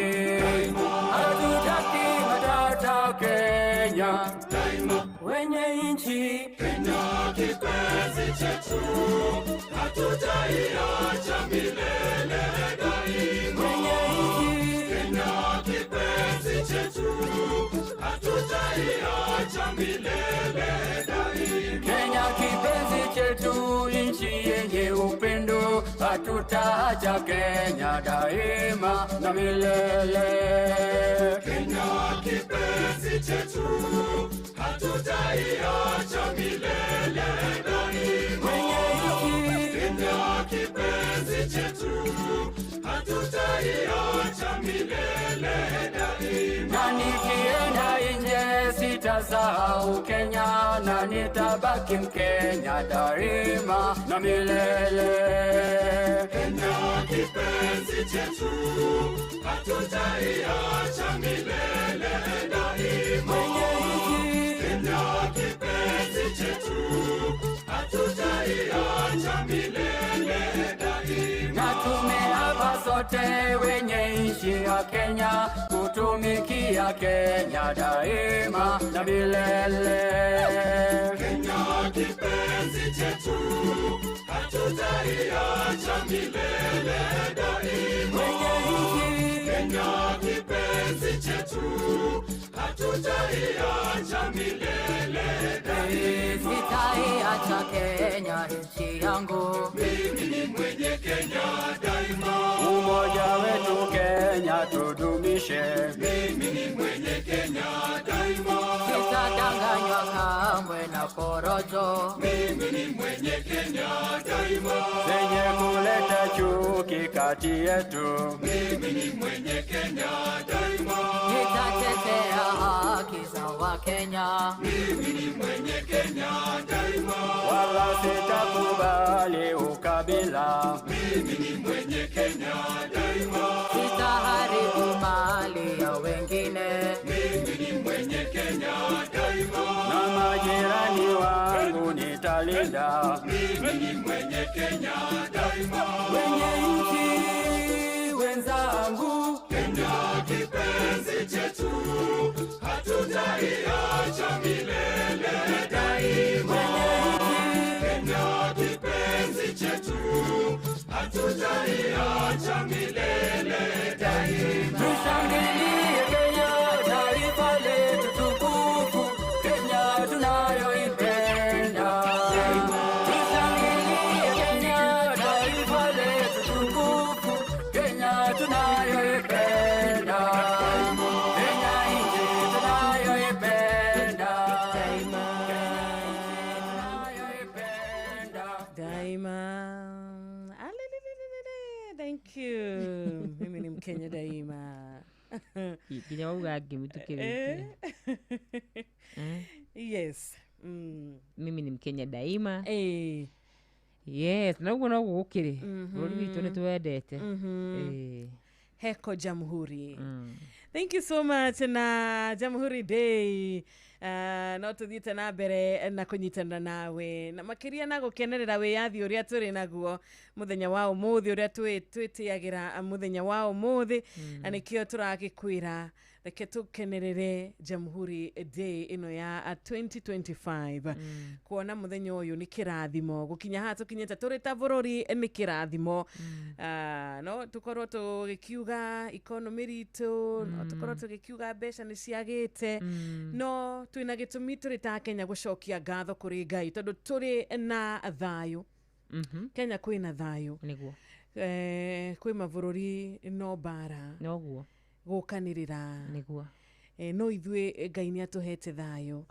F: Hatutaki matata Kenya, wenye nchi.
H: Kenya kipenzi chetu, hatutaiacha milele daima.
F: Wenye nchi.
H: Kenya kipenzi chetu, hatutaiacha milele daima.
F: Kenya kipenzi chetu, nchi yenye upendo, hatutaacha Kenya daima na milele.
H: Kenya kipenzi chetu, hatutaiacha milele daima.
F: Wenye nchi.
H: Kenya kipenzi chetu, hatutaiacha milele daima.
F: Na nikienda nje sitasahau Kenya, na nitabaki Mkenya daima na milele.
H: Kenya kipenzi chetu, hatutaiacha milele daima.
F: Wenye nchi.
H: Kenya kipenzi chetu, hatutaiacha milele daima.
F: Na tumeapa sote wenye nchi ya Kenya kutumikia Kenya daima na milele.
H: Kenya kipenzi chetu, hatutaiacha milele daima.
F: Wenye nchi.
H: Kenya kipenzi chetu, hatutaiacha milele daima.
G: Sitaiacha Kenya nchi yangu.
H: Mimi ni mwenye Kenya daima.
F: Umoja wetu Kenya tudumishe.
H: Mimi ni mwenye Kenya daima.
G: Sitadanganywa kamwe na porojo.
H: Mimi ni mwenye Kenya daima.
F: Zenye kuleta chuki kati yetu.
H: Mimi ni mwenye Kenya daima.
G: Nitatetea haki za Wakenya.
H: Mimi ni mwenye Kenya daima.
F: Wala sitakubali ukabila.
H: Mimi ni mwenye Kenya daima.
G: Sitaharibu mali ya wengine.
H: Mimi ni mwenye Kenya daima.
F: Na majirani wangu nitalinda.
H: Mimi ni mwenye Kenya daima.
F: Wenye nchi wenzangu,
H: Kenya kipenzi kipenzi chetu, hatutaiacha milele daima. Kenya kipenzi chetu, hatutaiacha milele daima.
G: Tushangilie Kenya, taifa letu tukufu, Kenya tunayoipenda. Tushangilie Kenya, taifa letu tukufu, Kenya tunayoipenda. Kenya nchi tunayoipenda.
A: Daima.
G: Tunayoipenda.
A: Daima. Alelelelele. Thank you. Mimi ni Mkenya daima.
B: Nginya wauga ngimi tukĩrĩkia.
A: Yes.
B: Mimi ni Mkenya daima.
A: Eh.
B: Yes, na ũguo noguo gũkĩrĩ, bũrũri witũ nĩ twendete.
A: Heko Jamhuri. Thank you so much na Jamhuri Day. No tuthiĩte na mbere na kũnyitanĩra nawe na makĩria na gũkenerera wĩyathi ũrĩa tũrĩ naguo mũthenya wa ũmũthĩ, ũrĩa twĩtĩagĩra mũthenya wa ũmũthĩ, na nĩkĩo tũragĩkwĩra reke tũkenerere Jamhuri Day ĩno ya 2025, kuona mũthenya ũyũ nĩ kĩrathimo gũkinya haha tũkinyĩte tũrĩ ta bũrũri nĩ kĩrathimo. Ah, no tũkorwo tũgĩkiuga economy ritũ, no tũkorwo tũgĩkiuga mbeca nĩ ciagĩte, no twĩna gĩtũmi tũrĩ ta Kenya gũcokia ngatho kũrĩ Ngai tondũ tũrĩ na thayũ. Kenya kwĩna thayũ.
B: Nĩguo.
A: Eh, kwĩ mabũrũri no mbara
B: Noguo.
A: gũkanĩrĩra.
B: Nĩguo.
A: Eh, no ithuĩ Ngai nĩ atũhete thayũ.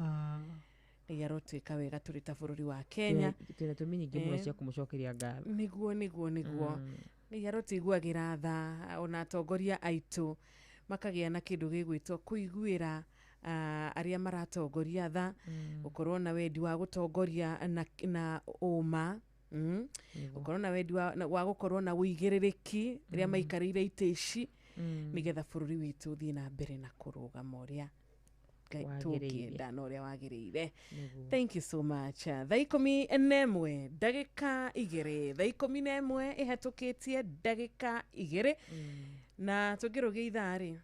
A: Ngai arotwĩka wega tũrĩ ta bũrũri wa Kenya.
B: Twĩna tũmi nyingĩ mũno
A: Eh.
B: cia kũmũcokeria ngatho.
A: Nĩguo. Ngai arotũiguagĩra tha, ona atongoria aitũ makagĩa na kĩndũ gĩgwĩtwo kũiguĩra arĩa maratongoria tha, gũkorwo na wendi wa gũtongoria na ũma, gũkorwo na wendi wa gũkorwo na ũigĩrĩrĩki rĩrĩa maikarĩire itĩ ici, nĩgetha bũrũri witũ ũthiĩ na mbere na kũrũgama ũrĩa Ngai
B: Wagĩrĩire.
A: tũngĩenda na ũrĩa wagĩrĩire.
B: Nĩguo.
A: Thank you so much. Thaa 11 ndagĩka 2, thaa 11 ĩhetũkĩtie ndagĩka 2, na tũngĩrũgia ithaa rĩ,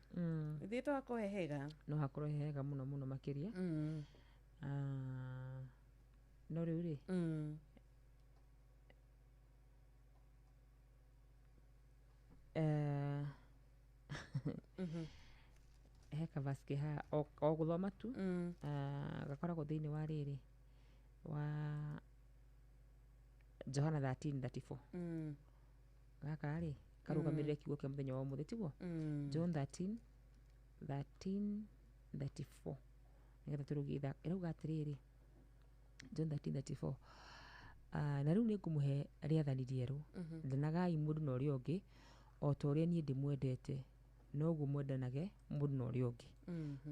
A: ithuĩ twakohe hega.
B: No hakorwo he hega mũno mũno makĩria. Ah, no rĩu rĩ, he kavasi ke haha o gũthoma tu. Ah, gakoragwo thĩinĩ wa rĩrĩ wa Johana 13:34. Gaka rĩ karũgamĩrĩre kiugo kĩa mũthenya wa ũmũthĩ, tiguo? John 13 13:34, nĩgetha tũrũgie ithaa. Ĩrauga atĩrĩrĩ, John 13:34, "Ah, na rĩu nĩ ngũmũhe rĩathani rĩerũ, endanagai mũndũ na ũrĩa ũngĩ, o ta ũrĩa niĩ ndĩmwendete noguo mwendanage mũndũ na ũrĩa ũngĩ."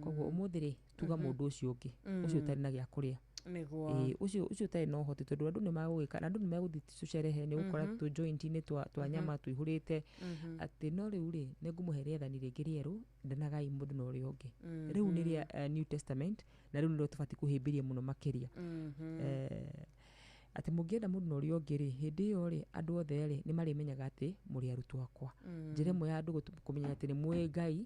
B: Koguo ũmũthĩ rĩ, tuga mũndũ ũcio ũngĩ, ũcio ũtarĩ na gĩa kũrĩa.
A: Nĩguo.
B: Ĩĩ, ũcio ũtarĩ na ũhoti, tondũ andũ nĩ magũgĩka na andũ nĩ megũthiĩ tũcerehe, nĩ ũgũkora tũ joint-inĩ twa nyama tũihũrĩte atĩ. No rĩu rĩ, nĩ ngũmũhe rĩathani rĩngĩ rĩerũ, endanagai mũndũ na ũrĩa ũngĩ. Rĩu nĩ rĩa New Testament, na rĩu nĩrĩo tũbatiĩ kũhĩmbĩria mũno makĩria. Atĩ mũngĩenda mũndũ na ũrĩa ũngĩ rĩ, hĩndĩ ĩyo rĩ, andũ othe rĩ nĩ marĩmenyaga atĩ mũrĩ arutwo akwa. Njĩra ĩmwe ya andũ kũmenya atĩ nĩ mũĩ Ngai,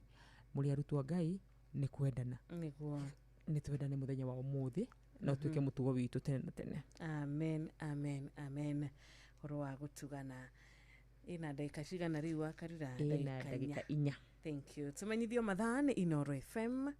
B: mũrĩ arutwo a Ngai, nĩ kwendana.
A: Nĩguo.
B: Nĩ twendane mũthenya wa ũmũthĩ na ũtuĩke mũtugo witũ tene na tene.
A: Amen, amen, amen. Ũhoro wa gũtugana. Ĩna ndagĩka cigana rĩu, wakarura?
B: Ĩna ndagĩka 4.
A: Thank you. Tumenyithio mathaa nĩ Inoro FM,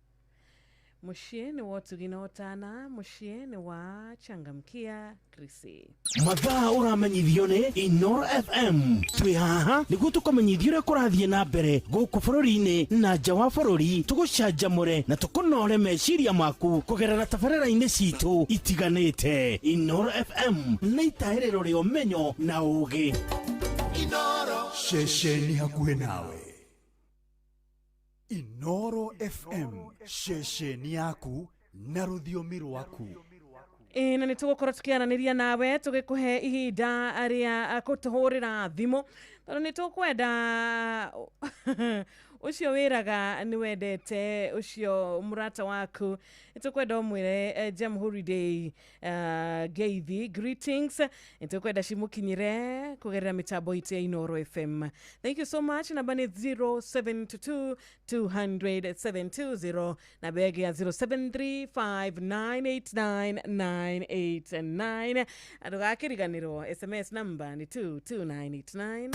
A: mũciĩ nĩ wa ũtugi na ũtana, mũciĩ nĩ wa Changamkia Krisi.
C: Mathaa ũramenyithio nĩ Inoro FM. Twĩ haha nĩguo tũkũmenyithio ũrĩa kũrathiĩ na mbere gũkũ bũrũri-inĩ na nja wa bũrũri, tũgũcanjamũre na tũkũnore meciria maku kũgerera tabarĩra-inĩ citũ itiganĩte. Inoro FM nĩ itahĩrĩro rĩa ũmenyo na ũũgĩ.
D: Ceceni hakuhĩ nawe, Inoro FM, ceceni yaku na rũthiomi rwaku.
A: Ĩ, na nĩ tũgũkorwo tũkĩaranĩria nawe, tũgĩkũhe ihinda rĩa kũtũhũrĩra thimũ, tondũ nĩ tũkwenda Ucio wiraga ni wendete ucio murata waku nitukwenda umwire Jamhuri Day geithi greetings nitukwenda cimukinyire kugerera mitambo itu ya Inoro FM. Thank you so much. Namba ni 0722 200 720 na begi ya 0735989989 andugakiriganirwo SMS namba ni 22989.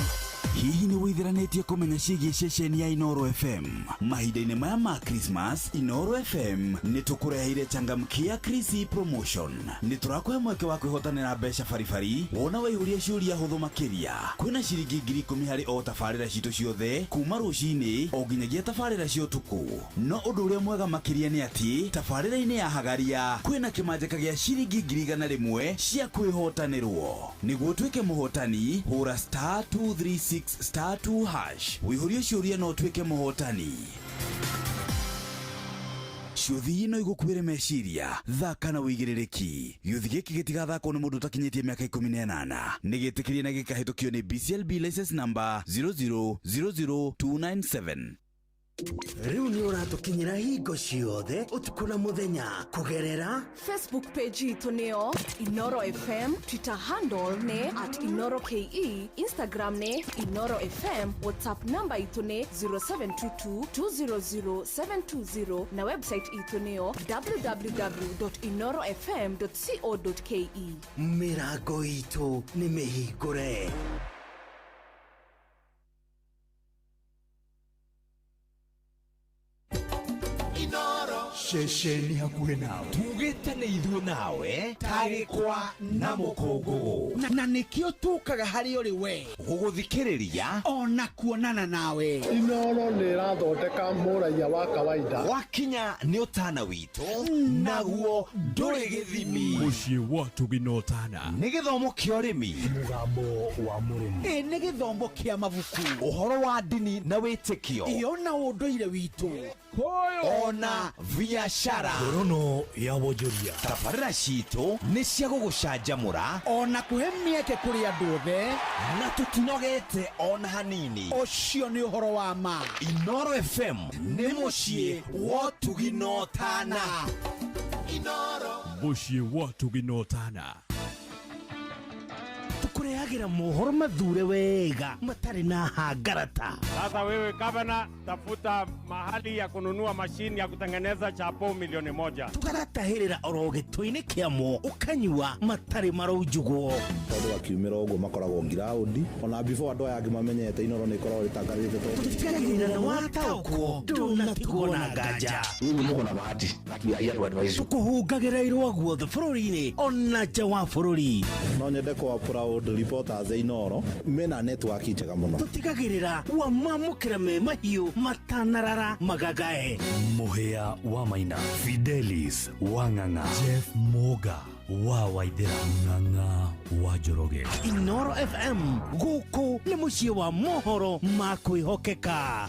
D: Hihi nĩ wĩithĩranĩtie kũmenya ciĩgiĩ ceceni ya Inoro FM? Mahinda-inĩ maya ma Christmas, Inoro FM nĩ tũkũreheire changamkia Chrissy promotion. Nĩ tũrakũhe mweke wa kwĩhotanĩra mbeca baribari wona waihũria ciũria hũthũ makĩria. Kwĩna ciringi 10,000 harĩ o tabarĩra citũ ciothe kuma rũcinĩ o nginyagia tabarĩra cia ũtukũ. No ũndũ ũrĩa mwega makĩria nĩ atĩ tabarĩra-inĩ ya Hagaria kwĩna kĩmanjĩka gĩa ciringi 100,000 cia kwĩhotanĩrwo. Nĩguo ũtuĩke mũhotani, hũra star 236 star 2 hash wĩihũrie ciũria no ũtuĩke mũhotani. Ciũthi no igũkuĩre meciria, thaka na wĩigĩrĩrĩki. Gĩũthi gĩkĩ gĩtigathakwo nĩ mũndũ ũtakinyĩtie mĩaka 18. Nĩ gĩtĩkĩrie na gĩkahĩtũkio nĩ BCLB license number 0000297.
C: Rĩu nĩ ũratũkinyĩra hingo ciothe ũtukũ na mũthenya kũgerera
I: Facebook page itũ nĩyo Inoro FM, Twitter handle nĩ @InoroKE, Instagram nĩ Inoro FM, WhatsApp namba itũ nĩ 0722 200 720 na website itũ nĩyo www.inorofm.co.ke.
C: Mĩrango itũ nĩ mĩhingũre.
D: Ceceni hakuhĩ nawe tugĩte nĩ ithuĩ nawe tarĩkwa na mũkũngũgũ
J: na nĩkĩo tũkaga harĩ ũrĩ we
D: gũgũthikĩrĩria
J: ona kuonana nawe.
K: Inoro nĩ ĩrathondeka mũraiya wa kawaida.
D: Wakinya nĩ ũtana witũ naguo ndũrĩ gĩthimi.
H: Mũciĩ wa Ũtugi na Ũtana
D: nĩ gĩthomo kĩa ũrĩmi,
K: mũgambo wa mũrĩmi,
J: ĩ nĩ gĩthomo kĩa mabuku,
D: ũhoro wa ndini na wĩtĩkio,
J: ĩ ona ũndũire witũ,
D: ona biashara,
K: ngorono ya wonjoria.
D: Tabarĩra citũ nĩ cia gũgũcanjamũra
J: ona kũhe mĩeke kũrĩ andũ othe,
D: na tũtinogete ona hanini.
J: Ũcio nĩ ũhoro wa ma.
D: Inoro FM nĩ mũciĩ wa Ũtugi na Ũtana.
H: Mũciĩ wa Ũtugi na Ũtana.
C: Tukurehagira mohoro mathure wega matarĩ na hangarata.
F: Sasa wewe gavana, tafuta mahali ya kununua mashini ya kutengeneza chapo 1,000,000.
C: Tugagatahĩrĩra oro gĩtũ-inĩ kĩamo ũkanyua matarĩ maraunjugwo.
K: Tondũ akiumĩra ũguo makoragwo ngiraũndi ona before andũ aya angĩ mamenyete Inoro nĩ ĩkoragwo ĩtangathĩte
C: tũtigagĩrĩra nĩ wataũkwo ndũnatigwo na nganja.
L: Nyinyi muko na bahati
C: Tũkũhungagĩra irũa guothe bũrũri-inĩ ona nja wa bũrũri.
K: No nyende kwa proud reporters Inoro mena network njega mũno.
C: Tũtigagĩrĩra wamamũkĩra me mahiũ matanarara magagae.
M: Mũhĩa wa Maina, Fidelis wa Ng'ang'a, Jeff Moga wa Waithera, Ng'ang'a wa Njoroge.
C: Inoro FM gũkũ nĩ mũciĩ wa mohoro ma kwĩhokeka.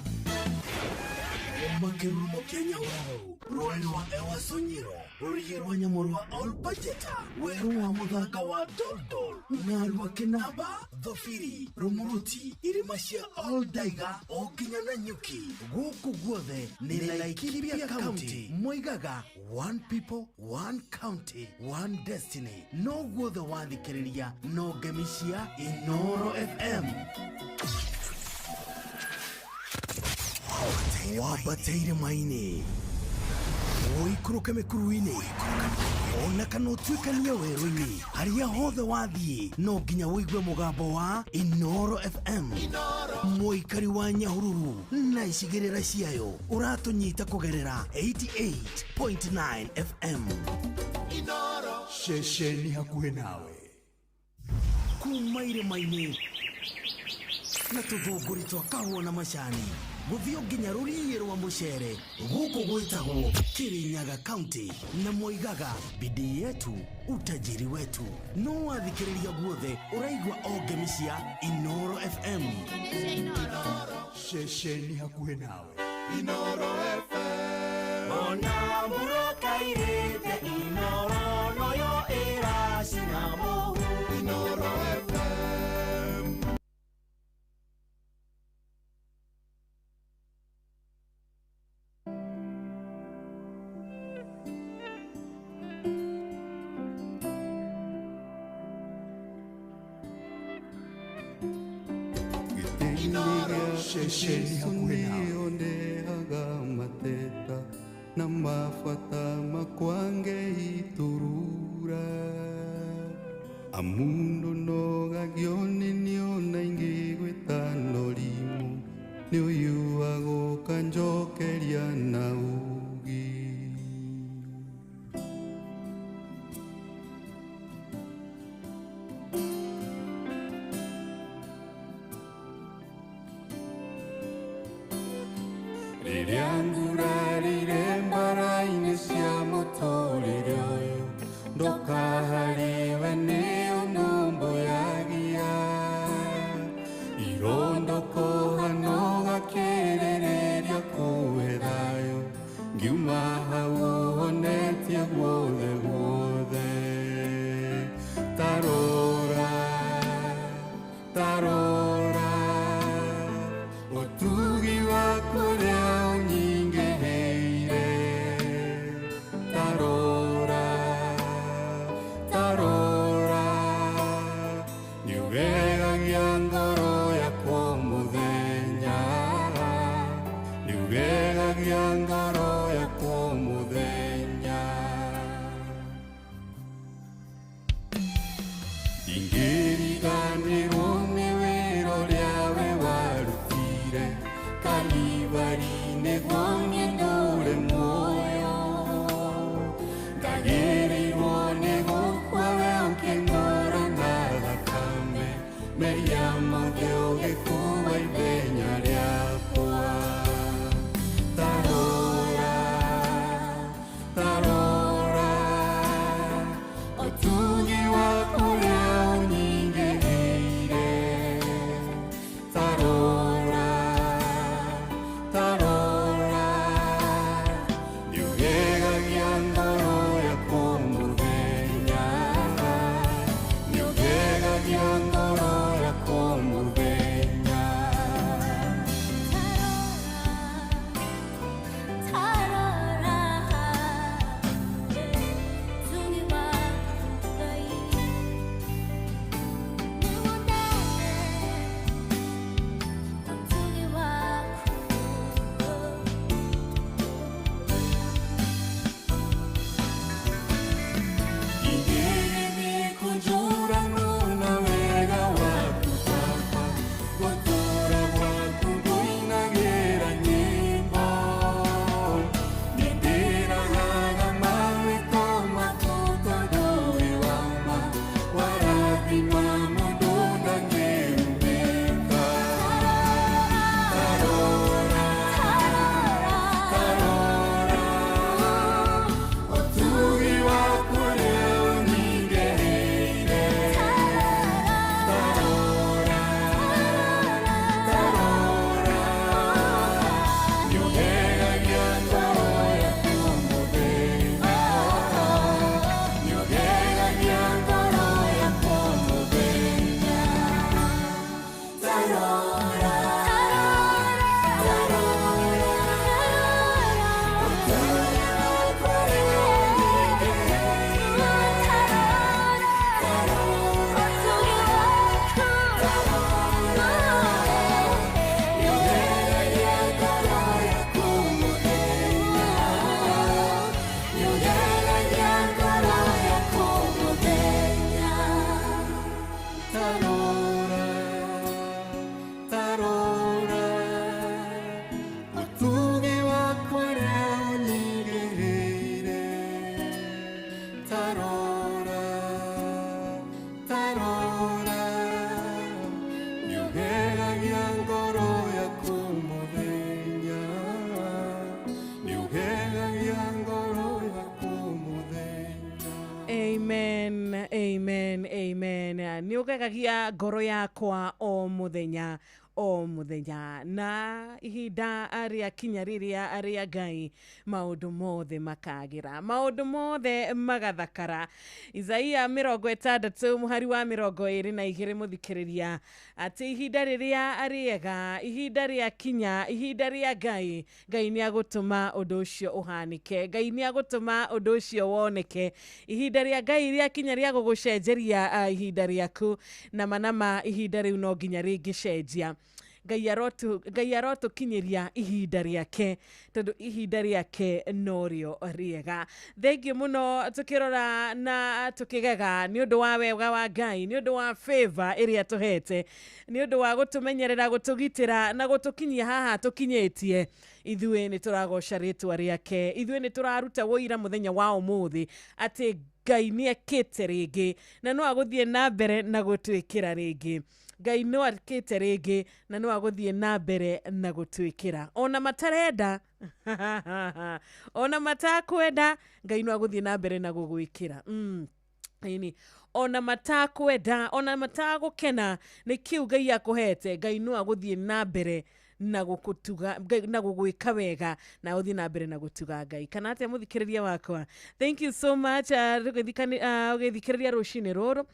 C: Makirumo Kenya wao rũĩ rwa Ewaso Nyiro, rũriĩ rwa nyamũ rwa Olpajeta, werũ wa mũthanga wa Doldol, na rwa Kĩnamba, Thobiri, Rũmũrũti, irĩma cia Oldaiga o nginya Nanyuki. Gũkũ guothe nĩ Laikipia County. Moigaga one people, one county, one destiny. No guothe wathikĩrĩria no ngemi cia Inoro FM. Wambate irĩma-inĩ, ũikũrũke mĩkuru-inĩ, ona kana ũtuĩkanie werũ-inĩ, harĩa hothe wathiĩ no nginya ũigue mũgambo wa Inoro FM. Mũikari wa Nyahururu na icigĩrĩra ciayo ũratũnyita kũgerera 88.9 FM.
D: Ceceni hakuhĩ nawe
C: kuma irĩma-inĩ na tũthũngũri twa kahũa na macani gũthiĩ nginya rũriĩ rwa mũcere gũkũ gwĩtagwo Kirinyaga County na moigaga bidii yetu utajiri wetu. No wathikĩrĩria guothe ũraigua o ngemi cia Inoro FM.
D: Ceceni hakuhĩ nawe
H: Inoro FM.
G: Ona mũrokairĩte Inoro noyo ĩracina mũhu.
H: Inoro FM. Inoro
D: Ceceni hakuhĩ nawe.
H: Nioneaga mateta na mabata makwa ngeiturura amundu nogagio nĩ niona ingĩ gwĩtano rimũ nĩ ũyũ agũka njokeria na ugi. Rĩrĩa ngurarire mbara-inĩ cia mũtũrĩre ũyũ ndoka harĩwe nĩ ũnũmbũyagia irondoko hano gakĩrĩrĩria kũhe thayũ ngiuma hau ũhonetie guothe guothe. Tarora tarora ũtugi waku ũrĩa ũnyingĩhĩire tarora tarora nĩũgegagia ngoro yakwa mũthenya nĩũgegagia ngoro yakwa mũthenya. Ndingĩriganĩrwo nĩ wĩra ũrĩa we warutire Kalivari nĩguo niĩ ndũre muoyo ndagĩrĩirwo nĩ gũkua we ũkĩng'ora na thakame mehia mothe ũgĩkua ithenya rĩakwa. Tarora tarora ũtugi waku ũrĩa ũnyingĩhĩire tarora tarora nĩũgegagia ngoro yakwa mũthenya nĩũgegagia ngoro yakwa mũthenya. Ũtugi waku ũrĩa ũnyingĩhĩire tarora tarora nĩũgegagia ngoro yakwa mũthenya nĩũgegagia ngoro yakwa mũthenya tarora tarora ũtugi waku ũrĩa ũnyingĩhĩire Tarora, tarora, ũtugi waku ũrĩa ũnyingĩhĩire tarora, tarora, nĩũgegagia ngoro yaku mũthenya nĩũgegagia ngoro yaku mũthenya.
A: Amen, amen, amen. Nĩ ũgegagia ngoro yakwa o mũthenya o mũthenya na ihinda rĩa kinya rĩrĩa rĩa Ngai maũndũ mothe makagĩra maũndũ mothe magathakara. Isaia 60 mũhari wa 22 mũthikĩrĩria atĩ ihinda rĩrĩa rĩega ihinda rĩa kinya ihinda rĩa Ngai Ngai nĩ agũtũma ũndũ ũcio ũhanĩke Ngai nĩ agũtũma ũndũ ũcio woneke ihinda rĩa Ngai rĩa kinya rĩa gũgũcenjeria ihinda rĩaku na manama ihinda rĩu no nginya rĩngĩcenjia. Ngai arotũkinyĩria ihinda rĩake, tondũ ihinda rĩake norĩo rĩega. Thengiũ mũno tũkĩrora na tũkĩgega nĩ ũndũ wa wega wa Ngai, nĩ ũndũ wa favor ĩrĩa tũhete, nĩ ũndũ wa gũtũmenyerera, gũtũgitĩra na gũtũkinyia haha tũkinyĩtie. Ithuĩ nĩ tũragoca rĩtwa rĩake, ithuĩ nĩ tũraruta wũira mũthenya wa ũmũthĩ atĩ Ngai nĩ ekĩte rĩngĩ na no agũthiĩ na mbere na gũtwĩkĩra rĩngĩ. Ngai no akĩte rĩngĩ na no agũthiĩ na mbere na gũtwĩkĩra ona matarenda, ona matakwenda, Ngai no agũthiĩ na mbere na gũgwĩkĩra. Ĩni, ona matakwenda, ona matagũkena nĩ kĩu Ngai akũhete, Ngai no agũthiĩ na mbere na gũkũtuga na gũgwĩka wega na ũthiĩ na mbere na gũtuga Ngai. Kana atĩa, mũthikĩrĩria wakwa? Thank you so much ũgĩthikĩrĩria rũcinĩ rũrũ.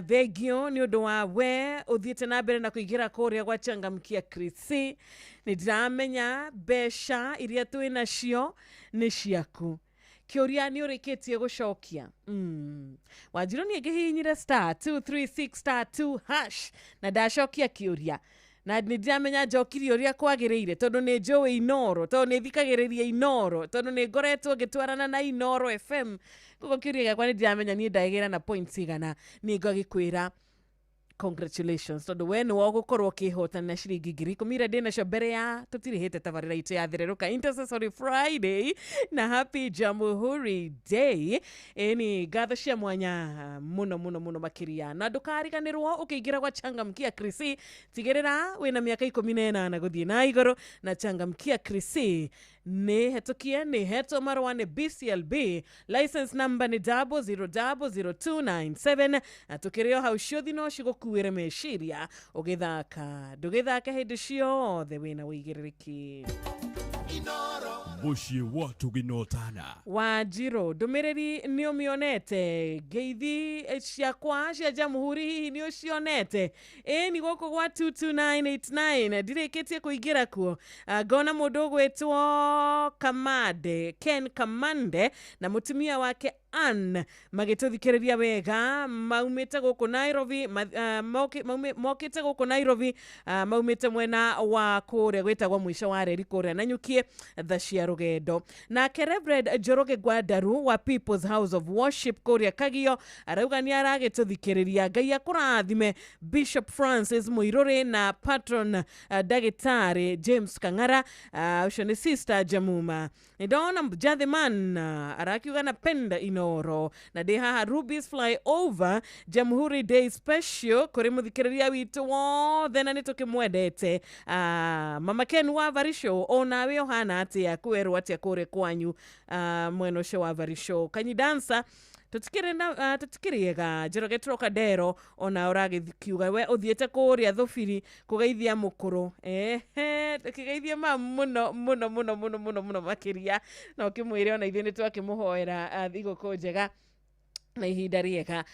A: Thengio nĩ ũndũ wa we ũthiĩte na mbere na kũingĩra kũrĩa gwa Changamkia Krisi. Nĩ ndiramenya mbeca iria twĩ nacio nĩ ciaku. Kĩũria nĩ ũrĩkĩtie gũcokia? Wanjirũ niĩ ngĩhihinyire *236*2# na ndacokia kĩũria, na nĩ ndiramenya njokirie ũrĩa kwagĩrĩire, tondũ nĩ njũĩ Inoro, tondũ nĩ thikagĩrĩria Inoro, tondũ nĩ ngoretwo ngĩtwarana na Inoro FM. Koguo kĩũria gĩakwa nĩ ndiramenya niĩ ndagĩra na points igana. Nĩ ngagĩkwĩra congratulations, tondũ we nĩwe ũgũkorwo ũkĩhotana na ciringi 10,000 iria ndĩ nacio mbere ya tũtirĩhĩte tabarĩra itũ ya Thererũka Intercessory Friday na Happy Jamhuri Day. Ĩni, ngatho cia mwanya mũno mũno mũno makĩria, na ndũkariganĩrwo ũkĩingĩra gwa Changamkia Krisi, tigĩrĩra wĩna mĩaka 18 gũthiĩ na igũrũ. Na Changamkia Krisi nĩ hetũkie, nĩ hetwo marũa nĩ BCLB, license number nĩ 000297, na tũkĩrĩ o hau ciũthi no cigũkuĩre meciria ũgĩthaka. Ndũgĩthake hĩndĩ ciothe wĩna wĩigĩrĩrĩki.
M: Mũciĩ wa tũgĩnotana.
A: Wanjirũ, ndũmĩrĩri nĩ ũmĩonete? Ngeithi ciakwa cia Jamhuri hihi nĩ ũcionete? Ĩni, gũkũ gwa 22989 ndirĩkĩtie kũingĩra kuo. Ngona mũndũ ũgwĩtwo Kamande, Ken Kamande, na mũtumia wake Ann magĩtũthikĩrĩria wega, maumĩte gũkũ Nairobi, mokĩte gũkũ Nairobi, maumĩte mwena wa kũrĩa gwĩtagwo mũico wa reri kũrĩa Nanyukie, tha cia rũgendo. Nake Reverend Njoroge Gwandaru wa People's House of Worship kũrĩa Kagio arauga nĩ aragĩtũthikĩrĩria. Ngai akũrathime, Bishop Francis Mũirũrĩ na patron Ndagĩtarĩ James Kang'ara, ũcio nĩ Sister Jamuma. Nĩ ndona Jathiman arakiuga napenda Inoro, na ndĩ haha Ruby's Fly Over Jamhuri Day special kũrĩ mũthikĩrĩria witũ wothe, na nĩ tũkĩmwendete. Mama Ken wa Varisho, onawe ũhana atĩa? Kwerwo atĩa kũrĩa kwanyu, mwena ũcio wa Varisho? Kanyidansa tũtikĩrĩ na tũtikĩrĩega. Njoroge Trocadero, ona ũragĩkiuga we ũthiĩte kũrĩa Thũbiri kũgeithia mũkũrũ. Ehe, tũkĩgeithia mamu mũno mũno mũno mũno mũno mũno makĩria, na ũkĩmwĩre ona ithuĩ nĩ twakĩmũhoera thigũkũ njega na ihinda rĩega.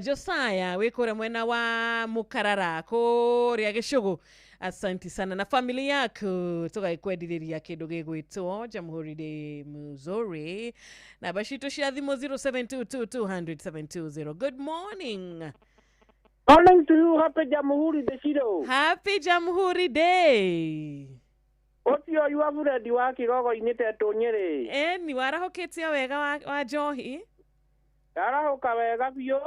A: Josiah wĩ kũrĩa mwena wa Mũkarara kũrĩa Gĩcũgũ, asanti sana na family yaku. Tũgagĩkwendithĩria kĩndũ gĩgwĩtwo Jamhuri Day Muzuri. Namba citũ cia thimũ 0722200720. Good morning.
L: Morning to you. Happy Jamhuri Day.
A: Happy Jamhuri Day.
L: Ũcio yua burendi wa Kĩgogo-inĩ tetũ Nyĩrĩ.
A: Ĩni, warahũkĩtie wega wa njohi?
L: Ndarahũka wega biũ.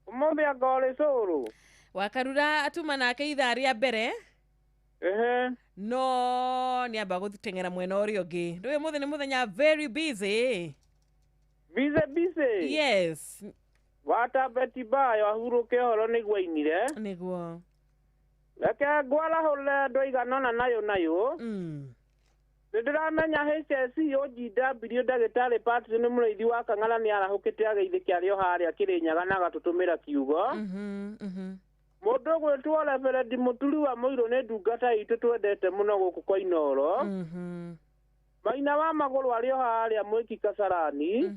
L: Ũmũthĩ anga ũrĩ cũrũ.
A: Wakarura atuma nake ithaa rĩa mbere. No nĩ amba gũteng'era mwena ũrĩa ũngĩ. Ndũĩ ũmũthĩ nĩ mũthenya very busy.
L: Busy busy.
A: Yes.
L: Wata Beti Bayo ahurũke ũhoro nĩguo ainire.
A: Nĩguo.
L: Reke ngwarahũre andũ aigana ũna nayo nayo. Nĩ ndĩramenya HSC OGW ndagĩtarĩ Patrick nĩ mũrĩithi wa Kang'ara nĩ arahũkĩte ageithĩke arĩ o harĩa Kĩrĩnyaga na agatũtũmĩra kiugo. Mũndũ ũgwĩtwo Reverend Mũturi wa Mũirũ nĩ ndungata itũ twendete mũno gũkũ kwa Inoro. Maina wa magũrũ arĩ o harĩa Mwĩki Kasarani.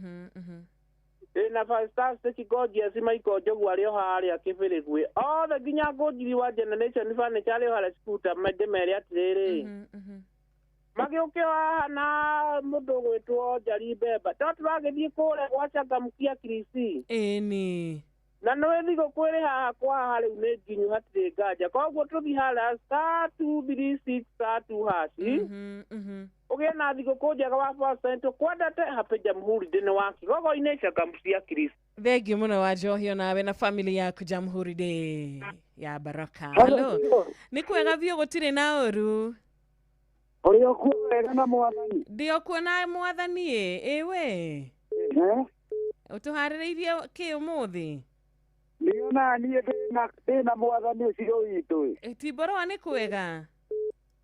L: Ĩna Fantastic Gorgeous Michael Njogu arĩ o harĩa Kĩbĩrĩgwĩ. Othe nginya Ngũnjiri wa Generation Furniture arĩ o harĩa Scooter ndĩmere atĩrĩrĩ. Magĩũke haha na mũndũ ũgwĩtwo Njari Mbemba. To tũragĩthiĩ kũrĩa gwa Changamkia Krisi.
A: Ĩni.
L: Na nĩ thigũkũ ĩrĩ haha kwa haha rĩu nĩ nginyu hatirĩ nganja. Koguo tũthiĩ harĩa *236 *2#. Ũgĩe na thigũkũ njega wa percent kwendete. Happy Jamhuri Day nĩ wa Kigogo-inĩ Changambu cia Kristo.
A: Thengiũ mũno wa njohio nawe na family yaku Jamhuri Day ya baraka.
N: Hello.
A: Hello. Nĩ kwega biũ gũtirĩ na ũru.
N: Ũrĩ okuo wega na mwathani?
A: Ndĩ okuo na mwathani ĩ. Ĩwe. Ũtũharĩrĩirie kĩ ũmũthĩ?
N: Nĩona niĩ ndĩna mwathani ũcio witũ ĩ.
A: Timborwa nĩ kwega.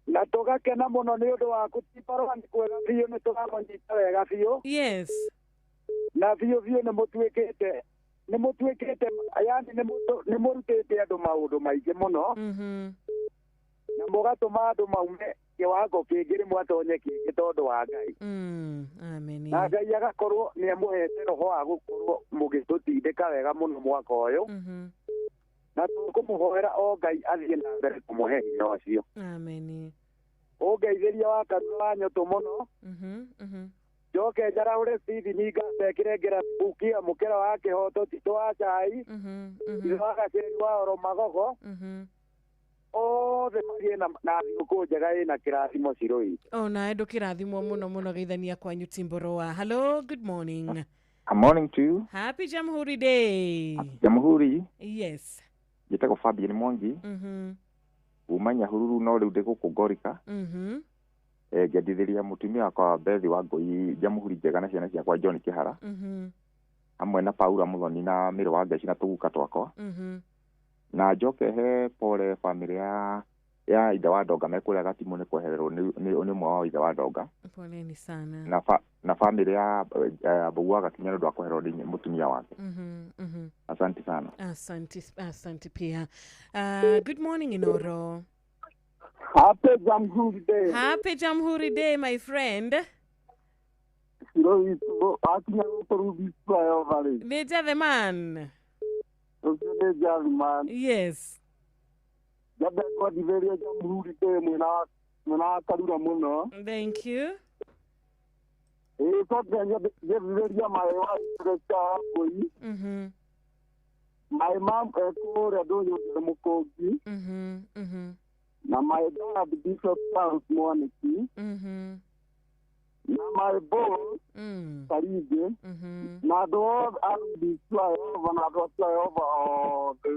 N: Na tũgakena mũno nĩ ũndũ waku. Timborwa nĩ kwega biũ, nĩ tũramũnyita wega biũ.
A: Yes.
N: Na biũ biũ nĩ mũtuĩkĩte, nĩ mũtuĩkĩte, yani nĩ mũrutĩte andũ maũndũ maingĩ mũno. Na mũgatũma andũ maume kĩwango kĩngĩ rĩmwe atonye kĩngĩ tondũ wa Ngai.
A: Amen.
N: Na Ngai agakorwo nĩ amũhete roho wa gũkorwo mũgĩtũtindĩka wega mũno mwaka ũyũ. Na tũkũmũhoera o Ngai athiĩ na mbere kũmũhe hinya ũcio.
A: Amen.
N: Ũngeithĩria wa kanua wa nyũtũ mũno. Njoke njaraũre Stephen Ngacekire ngĩra bukia mũkĩra wa kĩhoto Tito wa cai. Tito wa gaceri wa oro magogo. Othe magĩe na thigũkũ njega ĩna kĩrathimo Shiroi.
A: O nawe ndũkĩrathimwo mũno mũno geithania kwanyu Timboroa. Hello, good morning.
O: Good morning to you.
A: Happy Jamhuri Day.
O: Jamhuri.
A: Yes.
O: Njĩtagwo Fabian Mwangi. Kuma Nyahururu no rĩu ndĩ gũkũ Ngorika. Ngendithĩria mũtumia wakwa Bethi wa Ngũi Jamhuri njega na ciana ciakwa John Kĩhara. Hamwe na Paula Muthoni na Mĩrũ wa Ngeci na tũguka twakwa. Na njoke he pole family ya ithe wa Ndonga mekũrĩa Gatimũ nĩ kwehererwo nĩ ũmwe wa ithe wa Ndonga.
A: Poleni sana.
O: Na family ya Mbũgũ wa Gakinya nĩ ũndũ wa kwehererwo nĩ mũtumia wake. Asante sana.
A: Asante, asante pia. Good morning Inoro.
N: Happy Jamhuri Day.
A: Happy Jamhuri Day my friend. Nĩ the man. Yes. Thank you.
N: My mom na my dad Bishop Charles Mwaniki. Na my boss Karige. Na andũ othe a Ruby na andũ a Yehova othe.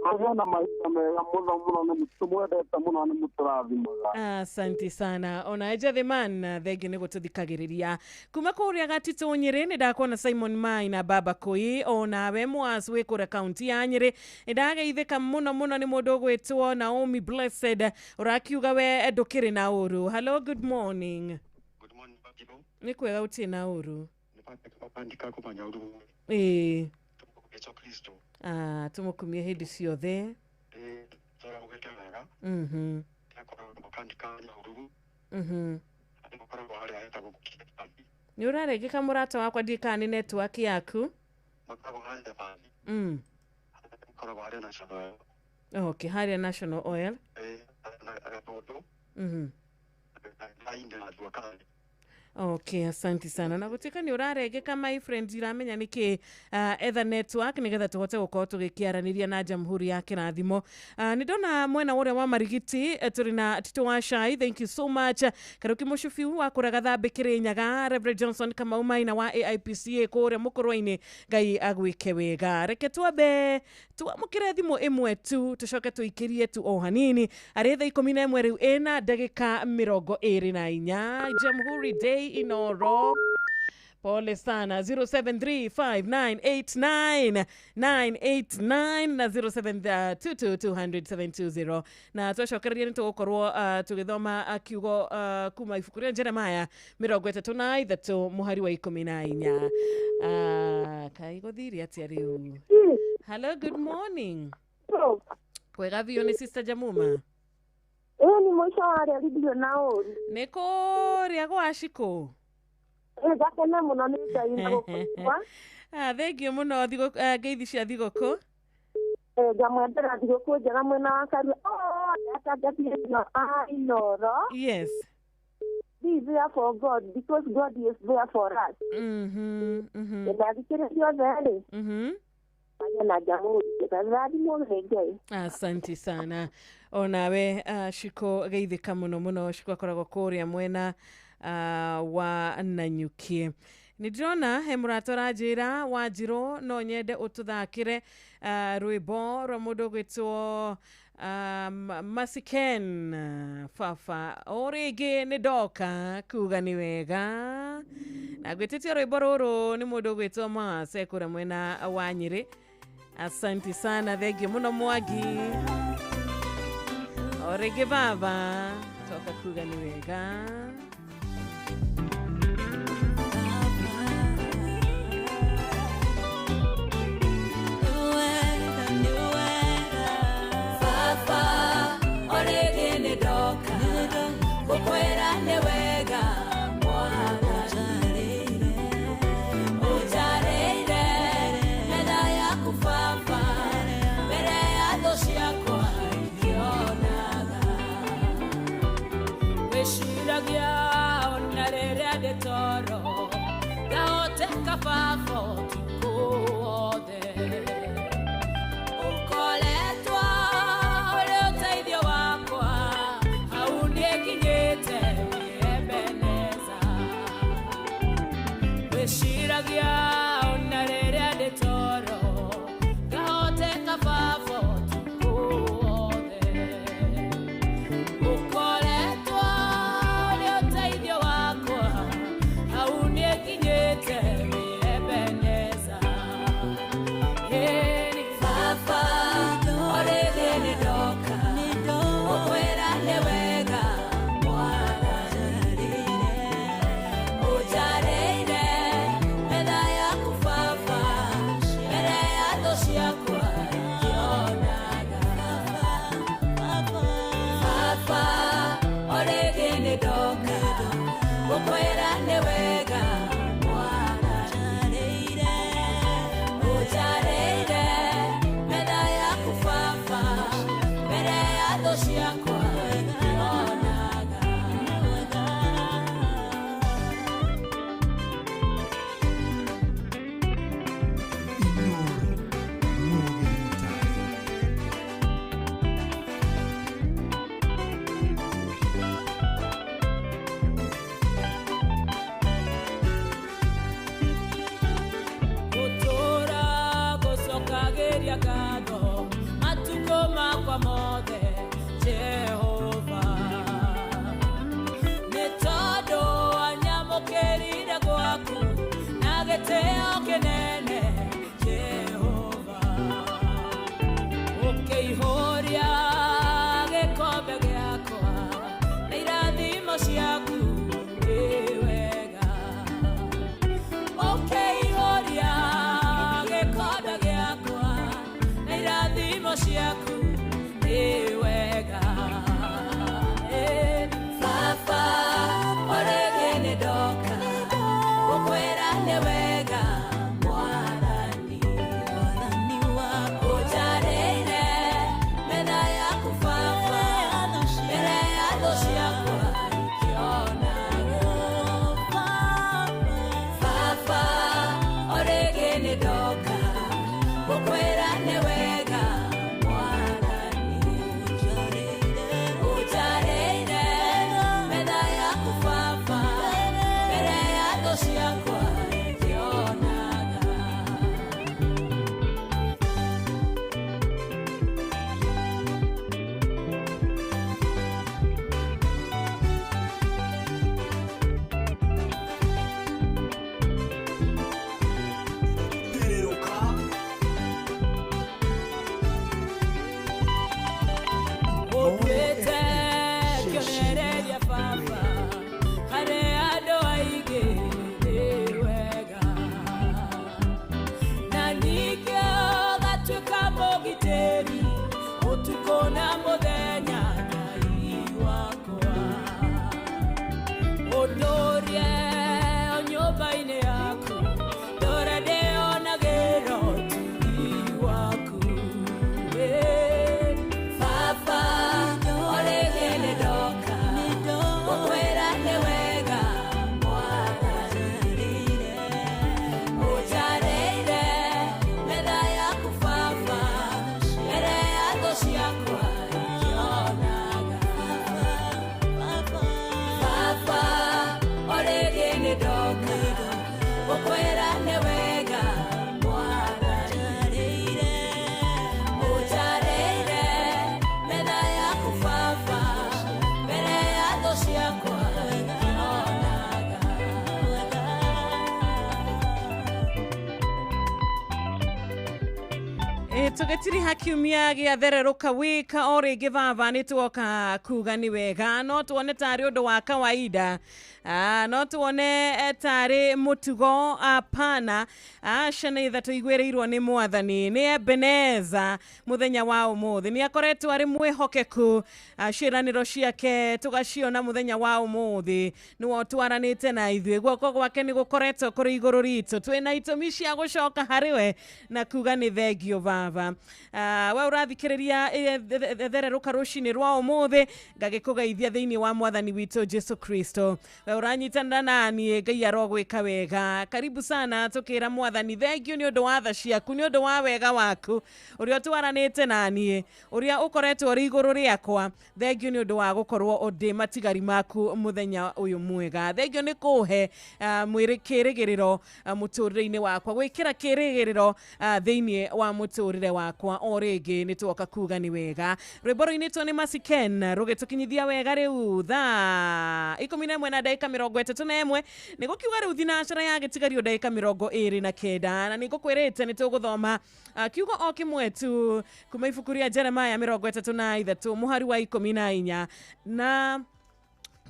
N: Magĩe na mahinda mega mũno mũno, nĩ tũmwendete mũno, nĩ mũtũrathimaga.
A: Asante sana. Ona eja the man thengi nĩ gũtũthikagĩrĩria kuma kũrĩa Gatitũ Nyĩrĩ. Nĩ ndakuona Simon Mai na Baba Koi, onawe Mwas wĩ kũrĩa kaunti ya Nyĩrĩ. Nĩ ndageithĩka mũno mũno nĩ mũndũ ũgwĩtwo Naomi Blessed ũrakiuga we ndũkĩrĩ na ũru. Hello, good morning.
P: Good morning, Babibo.
A: Nĩ kwega ũtirĩ na ũru.
P: Ĩĩ.
A: Ah, tũmũkumie hĩndĩ ciothe. Nĩ ũrarengeka mũrata wakwa, ndiĩ kana nĩ network yaku. Okay, harĩa National Oil. Okay, asante sana. Na gũtuĩka nĩ ũrarengeka my friend, ndiramenya nĩkĩ etha network nĩgetha tũhote gũkorwo tũgĩkĩaranĩria na Jamhuri ya kĩrathimo. Nĩ ndona mwena ũrĩa wa Marigiti tũrĩ na Tito wa Shai, thank you so much. Karuki Mũcubiu wa kũraga Thambĩ Kĩrĩnyaga, Reverend Johnson Kamau Maina wa AIPCA kũrĩa Mũkũrwe-inĩ, Ngai agwĩke wega. Reke twambe twamũkĩre thimũ ĩmwe tu tũcoke tũikĩrie tu o hanini. Arĩ thaa 11 rĩu ĩna ndagĩka 24. Jamhuri Day Inoro. Pole sana. 0735989989 na 0722200720. Na twacokereria nĩ tũgũkorwo tũgĩthoma kiugo kuma ibuku rĩa Jeremiah 33 mũhari wa 14. Kai gũthire atĩa rĩu? Hello, good morning. Kwega biũ nĩ Sister Jamuma.
Q: Ĩĩ nĩ mũico wa rĩo ndirĩ na ũru.
A: Nĩ kũrĩa gwa Shiko.
Q: Ngakena mũno nĩ Ngai na gũkũigua.
A: Thengiũ mũno ngeithi cia thigũkũ.
Q: Ngamwendera thigũkũ njega mwena wa Karua. Othe atangathĩri a Inoro.
A: Yes.
Q: Be there for God because God is there for us. Na thikĩrĩria othe rĩ, magĩe na jamhuri njega. Rathimwo nĩ Ngai.
A: Asante sana onawe Shiko, geithĩka mũno mũno. Shiko akoragwo kũrĩa mwena wa Nanyuki. Nĩ ndĩrona he mũrata ũranjĩra Wanjirũ no nyende ũtũthakĩre rwĩmbo rwa mũndũ ũgwĩtwo Masiken Baba. O rĩngĩ nĩ ndoka kuga nĩ wega na ngwĩtĩtie rwĩmbo rũrũ nĩ mũndũ ũgwĩtwo Mas ekũrĩa mwena wa Nyĩrĩ. Asante sana, thengio mũno Mwangi. O rĩngĩ baba toka kuga nĩ wega.
R: Gukwĩra nĩ wega Mwathani, ũnjarĩire metha yaku Baba, mbere ya thũ ciakwa ikĩonaga. Wĩciragia ona rĩrĩa ndĩ toro, ngahoteka Baba ũtukũ wothe. Ũkoretwo ũrĩ ũteithio wakwa, hau nĩnginyĩte wĩ Ebeneza. Wĩciragia ona rĩrĩa ndĩ toro, ngahoteka Baba ũtukũ wothe. Ũkoretwo ũrĩ ũteithio wakwa, hau nĩnginyĩte wĩ Ebeneza. Ĩni Baba, o rĩngĩ nĩndoka gũkwĩra nĩ wega Mwathani, ũnjarĩire metha yaku Baba, mbere ya thũ ciakwa ikĩonaga. Baba, o rĩngĩ nĩndoka gũkwĩra nĩ wega Mwathani, ũnjarĩire metha yaku Baba, mbere ya thũ ciakwa ikĩonaga. Gũtũũra gũcokagĩria ngatho matukũ makwa mothe Jehova, nĩ tondũ wanyamũkĩrire gwaku na gĩtĩo kĩnene Jehova, ũkĩihũria gĩkombe gĩakwa na irathimo ciaku nĩ wega. Ũkĩihũria gĩkombe gĩakwa na irathimo ciaku nĩ wega. Baba, o rĩngĩ nĩndoka gũkwĩra nĩ wega Mwathani, ũnjarĩire metha yaku Baba, mbere ya thũ ciakwa ikĩonaga. Baba, o rĩngĩ nĩndoka gũkwĩra nĩ wega Mwathani, ũnjarĩire metha yaku Baba, mbere ya thũ ciakwa ikĩonaga.
D: Tererũka.
A: Tũgĩtiriha kiumia gĩa thererũka wika o rĩngĩ baba nĩ tuoka kuga nĩ wega no tuone tarĩ ũndũ wa kawaida, no tuone tarĩ mũtugo. Apana, aca nĩ itha tũiguĩrĩirwo nĩ mwathani nĩ Ebeneza mũthenya wa ũmũthĩ nĩ akoretwo arĩ mwĩhokeku, ciĩranĩro ciake tũgaciona mũthenya wa ũmũthĩ nĩwe ũtwaranĩte na ithuĩ, guoko gwake nĩ gũkoretwo kũrĩ igũrũ ritũ, twĩna itũmi cia gũcoka harĩ we na kuga nĩ thengio baba. We ũrathikĩrĩria thererũka rũcinĩ rwa ũmũthĩ ngagĩkũgeithia thĩinĩ wa mwathani witũ Jesu Kristo. We ũranyitanĩra naniĩ Ngai arogwĩka wega. Karibu sana tũkĩra mwathani thengio nĩ ũndũ wa tha ciaku, nĩ ũndũ wa wega waku ũrĩa ũtwaranĩte naniĩ, ũrĩa ũkoretwo ũrĩ igũrũ rĩakwa. Thengio nĩ ũndũ wa gũkorwo ndĩ matigari maku mũthenya ũyũ mwega. Thengio nĩ kũhe mwĩrĩ kĩrĩgĩrĩro mũtũrĩre-inĩ wakwa, gwĩkĩra kĩrĩgĩrĩro thĩinĩ wa mũtũrĩre wakwa. O rĩngĩ nĩ tuoka kuga nĩ wega. Rwĩmbo rũinĩtwo nĩ Masiken rũgĩtũkinyithia wega rĩu thaa 11 na ndagĩka 31 nĩ gũkiuga rĩu thinacara ya gĩtigario ndagĩka 29 na nĩ ngũkwĩrĩte nĩ tũgũthoma kiugo o kĩmwe tu kuma ibuku rĩa Jeremiah 33 mũhari wa 14 na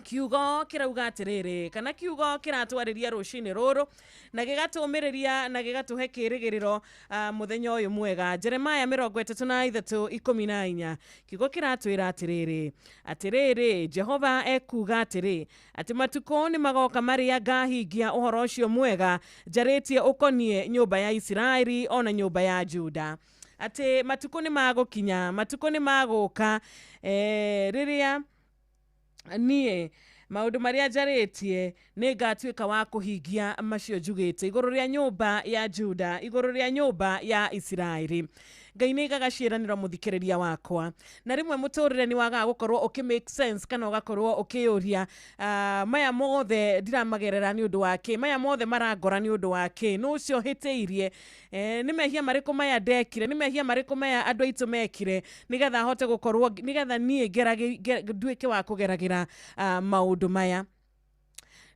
A: kiugo kirauga atiriri kana kiugo kiratwarĩria rũcinĩ rũrũ na gĩgatũmĩrĩria na gĩgatũhe kĩrĩgĩrĩro mũthenya ũyũ mwega. Jeremiah 33:14 kiugo kiratwĩra atiriri, atiriri Jehova ekuga atĩrĩ atĩ matukũ nĩ magoka marĩa ngahingia ũhoro ũcio mwega njarĩtie ũkoniĩ nyũmba ya Isiraeli ona nyũmba ya Juda. Atĩ matukũ nĩ magũkinya, matukũ nĩ magũka rĩrĩa niĩ maũndũ marĩa njarĩtie nĩ ngatuĩka wa kũhingia macio njugĩte igũrũ rĩa nyũmba ya Juda, igũrũ rĩa nyũmba ya Isiraeli. Ngai nĩ aigaga ciĩranĩro mũthikĩrĩria wakwa, na rĩmwe mũtũrĩre nĩ wagaga gũkorwo ũkĩ make sense kana ũgakorwo ũkĩyũria maya mothe ndiramagerera nĩ ũndũ wa kĩ, maya mothe marangora nĩ ũndũ wa kĩ, nũ ũcio hĩtĩirie, nĩ mehia marĩkũ maya ndekire, nĩ mehia marĩkũ maya andũ aitũ mekire nĩgetha hote gũkorwo, nĩgetha niĩ nduĩke wa kũgeragĩra maũndũ maya.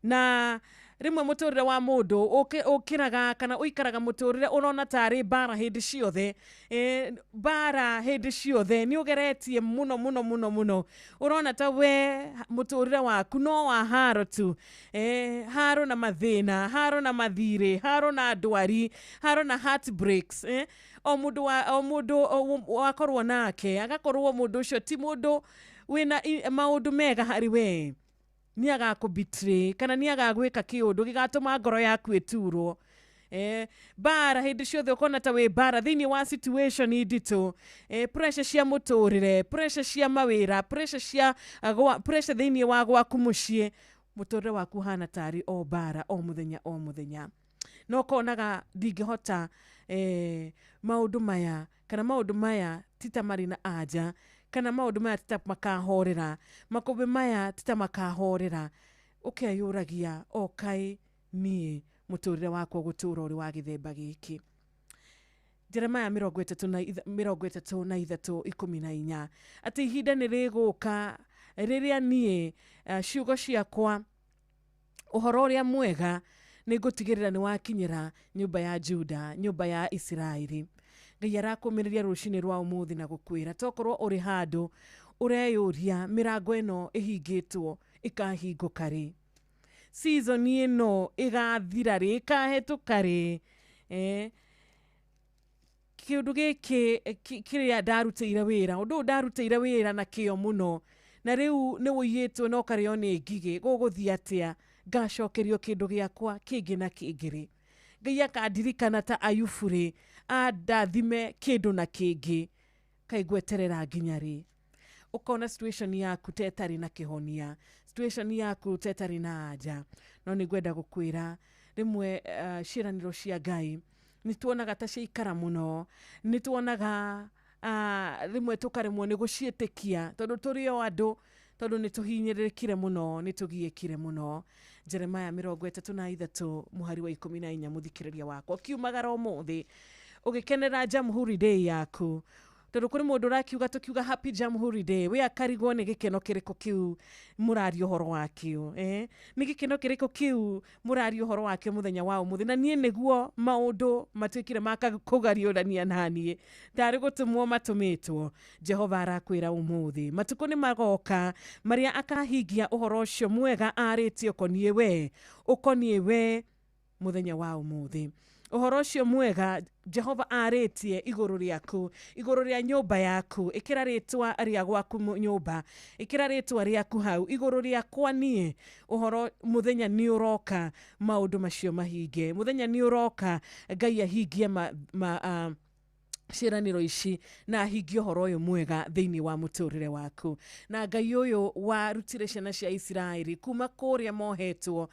A: Na rĩmwe mũtũrĩre wa mũndũ ũkĩraga kana ũikaraga mũtũrĩre ũrona tarĩ mbara hĩndĩ ciothe, mbara hĩndĩ ciothe nĩ ũgeretie mũno mũno mũno mũno, ũrona ta we mũtũrĩre waku no wa haro tu, haro na mathĩna, haro na mathirĩ, haro na ndwari, haro na heartbreaks, o mũndũ wakorwo nake agakorwo mũndũ ũcio ti mũndũ wĩna maũndũ mega harĩ we, nĩ agakũbetray kana nĩ agagwĩka kĩũndũ gĩgatũma ngoro yaku ĩturwo. Mbara hĩndĩ ciothe ũkona ta wĩ mbara thĩinĩ wa situation nditũ, pressure cia mũtũrĩre, pressure cia mawĩra, pressure cia pressure thĩinĩ wa gwaku mũciĩ, mũtũrĩre waku ũhana tarĩ o mbara o mũthenya o mũthenya. No ũkonaga ndingĩhota maũndũ maya kana maũndũ maya ti ta marĩ na anja, kana maũndũ maya ti ta makahorera, makũmbĩ maya ti ta makahorera, ũkeyũragia o kaĩ niĩ mũtũrĩre wakwa gũtũra ũrĩ wa gĩthemba gĩkĩ. Jeremiah 33:14 atĩ ihinda nĩ rĩgũka rĩrĩa niĩ ciugo ciakwa ũhoro ũrĩa mwega nĩ ngũtigĩrĩra nĩ wakinyĩra nyũmba ya Juda, nyũmba ya Isiraeli. Ngai arakũmĩrĩria rũcinĩ rwa ũmũthĩ na gũkwĩra tokorwo ũrĩ handũ ũreyũria mĩrango ĩno ĩhingĩtwo ĩkahingũka rĩ, season ĩno ĩgathira rĩ, ĩkahĩtũka rĩ, kĩũndũ gĩkĩ kĩrĩa ndarutĩire wĩra, ũndũ ũyũ ndarutĩire wĩra na kĩo mũno na rĩu nĩ ũiyĩtwo na ũkarĩo nĩ ngigĩ, gũgũthiĩ atĩa ngacokerio kĩndũ gĩakwa kĩngĩ na kĩngĩ rĩ? Ngai akandirikana ta Ayubu rĩ, andathime kĩndũ na kĩngĩ, kaĩ ngweterera nginya rĩ? Ũkona situation yaku ta ĩtarĩ na kĩhonia, situation yaku ta ĩtarĩ na anja, no nĩ ngwenda gũkwĩra rĩmwe ciĩranĩro cia Ngai nĩ tuonaga ta ciaikara mũno, nĩ tuonaga rĩmwe tũkaremwo nĩ gũciĩtĩkia tondũ tũrĩ o andũ, tondũ nĩ tũhinyĩrĩrĩkire mũno, nĩ tũgiĩkire mũno. Jeremiah 33 mũhari wa 14 mũthikĩrĩria wakwa, ũkiumagara ũmũthĩ ũgĩkenera Jamhuri Day yaku, Tondu kuri mundu urakiuga tukiuga Happy Jamhuri Day, we akarigwo ni gikeno kiriko kiu muraria uhoro wakio, ni gikeno kiriko kiu muraria uhoro wakio muthenya wa umuthi. Na nie niguo maundu matuikire maka kugariurania nanie tari gutumwo matumitwo. Jehova arakwira umuthi matuko ni magoka maria akahingia uhoro ucio mwega aritie ukonie we, ukonie we muthenya wa umuthi. Uhoro ucio mwega Jehova aritie iguru riaku, iguru ria nyumba yaku, ikira ritwa ria gwaku nyumba, ikira ritwa riaku hau iguru riakwa nie. Uhoro muthenya ni uroka maundu macio mahinge, muthenya ni uroka Ngai ahingie ma ciĩranĩro ici na ahingie ũhoro ũyũ mwega thĩinĩ wa mũtũrĩre waku. Na Ngai ũyũ warutire ciana cia Isiraeli kuma kũrĩa mohetwo,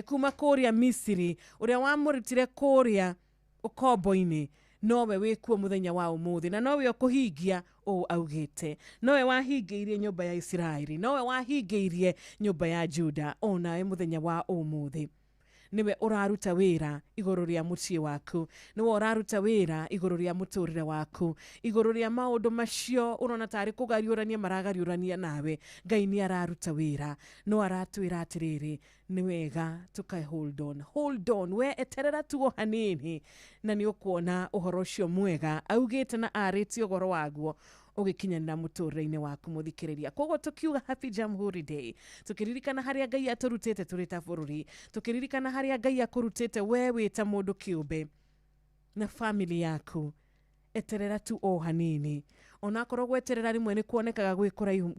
A: kuma kũrĩa Misiri, ũrĩa wamũrutire kũrĩa ũkombo-inĩ, nowe wĩkuo mũthenya wa ũmũthĩ, na nowe ũkũhingia ũũ augĩte. Nowe wahingĩirie nyũmba ya Isiraeli, nowe wahingĩirie nyũmba ya Juda, o nawe mũthenya wa ũmũthĩ niwe uraruta wira iguru ria muciĩ waku, niwe uraruta wira iguru ria muturire waku, iguru ria maundu macio urona tari kugariurania maragariurania nawe. Ngai ni araruta wira, no aratwira atiriri ni wega tuka hold on, hold on, we eterera tu hanini na ni ukuona uhoro ucio mwega augite na aritie ugoro waguo ugikinyanira muturire-ini waku muthikiriria. Koguo tukiuga Happy Jamhuri Day, tukiririkana haria Ngai aturutite turi ta bururi, tukiririkana haria Ngai akurutite we wi ta mundu kiumbe na family yaku, eterera tu o hanini. Onakorwo gweterera rimwe ni kuonekaga gwi kuraihu,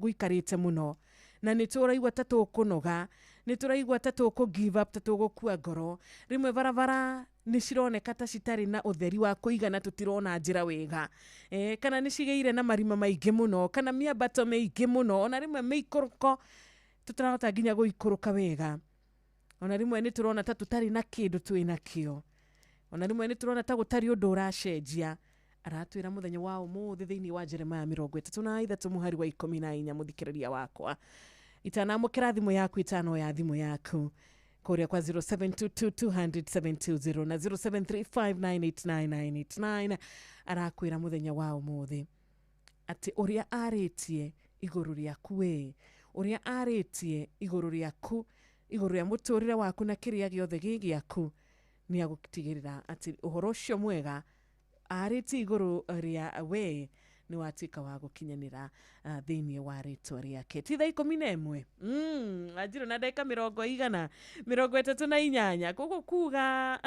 A: guikarite muno, na ni turaigua ta tukunoga, ni turaigua ta tuku give up, ta tugukua ngoro. Rimwe barabara ni cironeka ta citari na utheri wa kuigana, tutirona njira wega, kana ni cigeire na marima maingi muno, kana miambato miingi muno, ona rimwe miikũrũko tutirahota nginya guikũrũka wega. Ona rimwe ni turona ta tutari na kindu twinakio, ona rimwe ni turona ta gutari undu uracenjia. Aratwira muthenya wa umuthi thiini wa Jeremiah 33 muhari wa 14. Muthikiriria wakwa, itanamukira thimu yaku, itano ya thimu yaku kuria kwa 0722 200 720 na 0735989989. Arakwira muthenya wa umuthi ati uria aritie iguru riaku, we uria aritie iguru riaku, iguru ria muturire waku na kiria giothe gi giaku, ni agutigirira ati uhoro ucio mwega aritie iguru ria we ni watuika wa gukinyanira thiini wa ritwa riake. Ti thaa 11 anjiro na ndagika 138, koguo kuga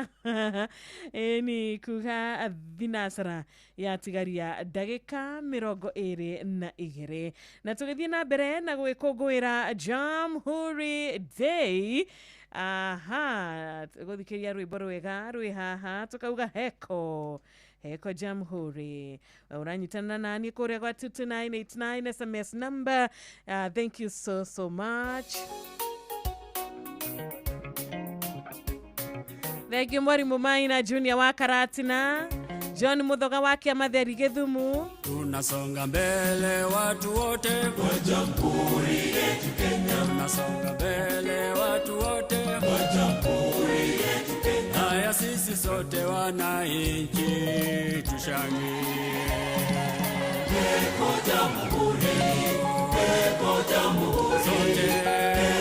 A: ni kuga thinasara yatigaria ndagika 22, na tugithie na mbere na gwikũngũĩra Jamhuri Day. Aha, guthikiria rwimbo rwega rwi haha tukauga heko heko Jamhuri. Uranyitana nani kuria kwa 22989 SMS number. Thank you so so much. Thank you Mwarimu Maina Junior wa Karatina, John Muthoga wa Kiamatheri Githumu.
H: Tunasonga mbele watu wote kwa Jamhuri yetu Kenya. Tunasonga mbele watu wote kwa Jamhuri yetu Kenya. Haya sisi sote wananchi tushangilie. Eko Jamhuri, Eko Jamhuri, sote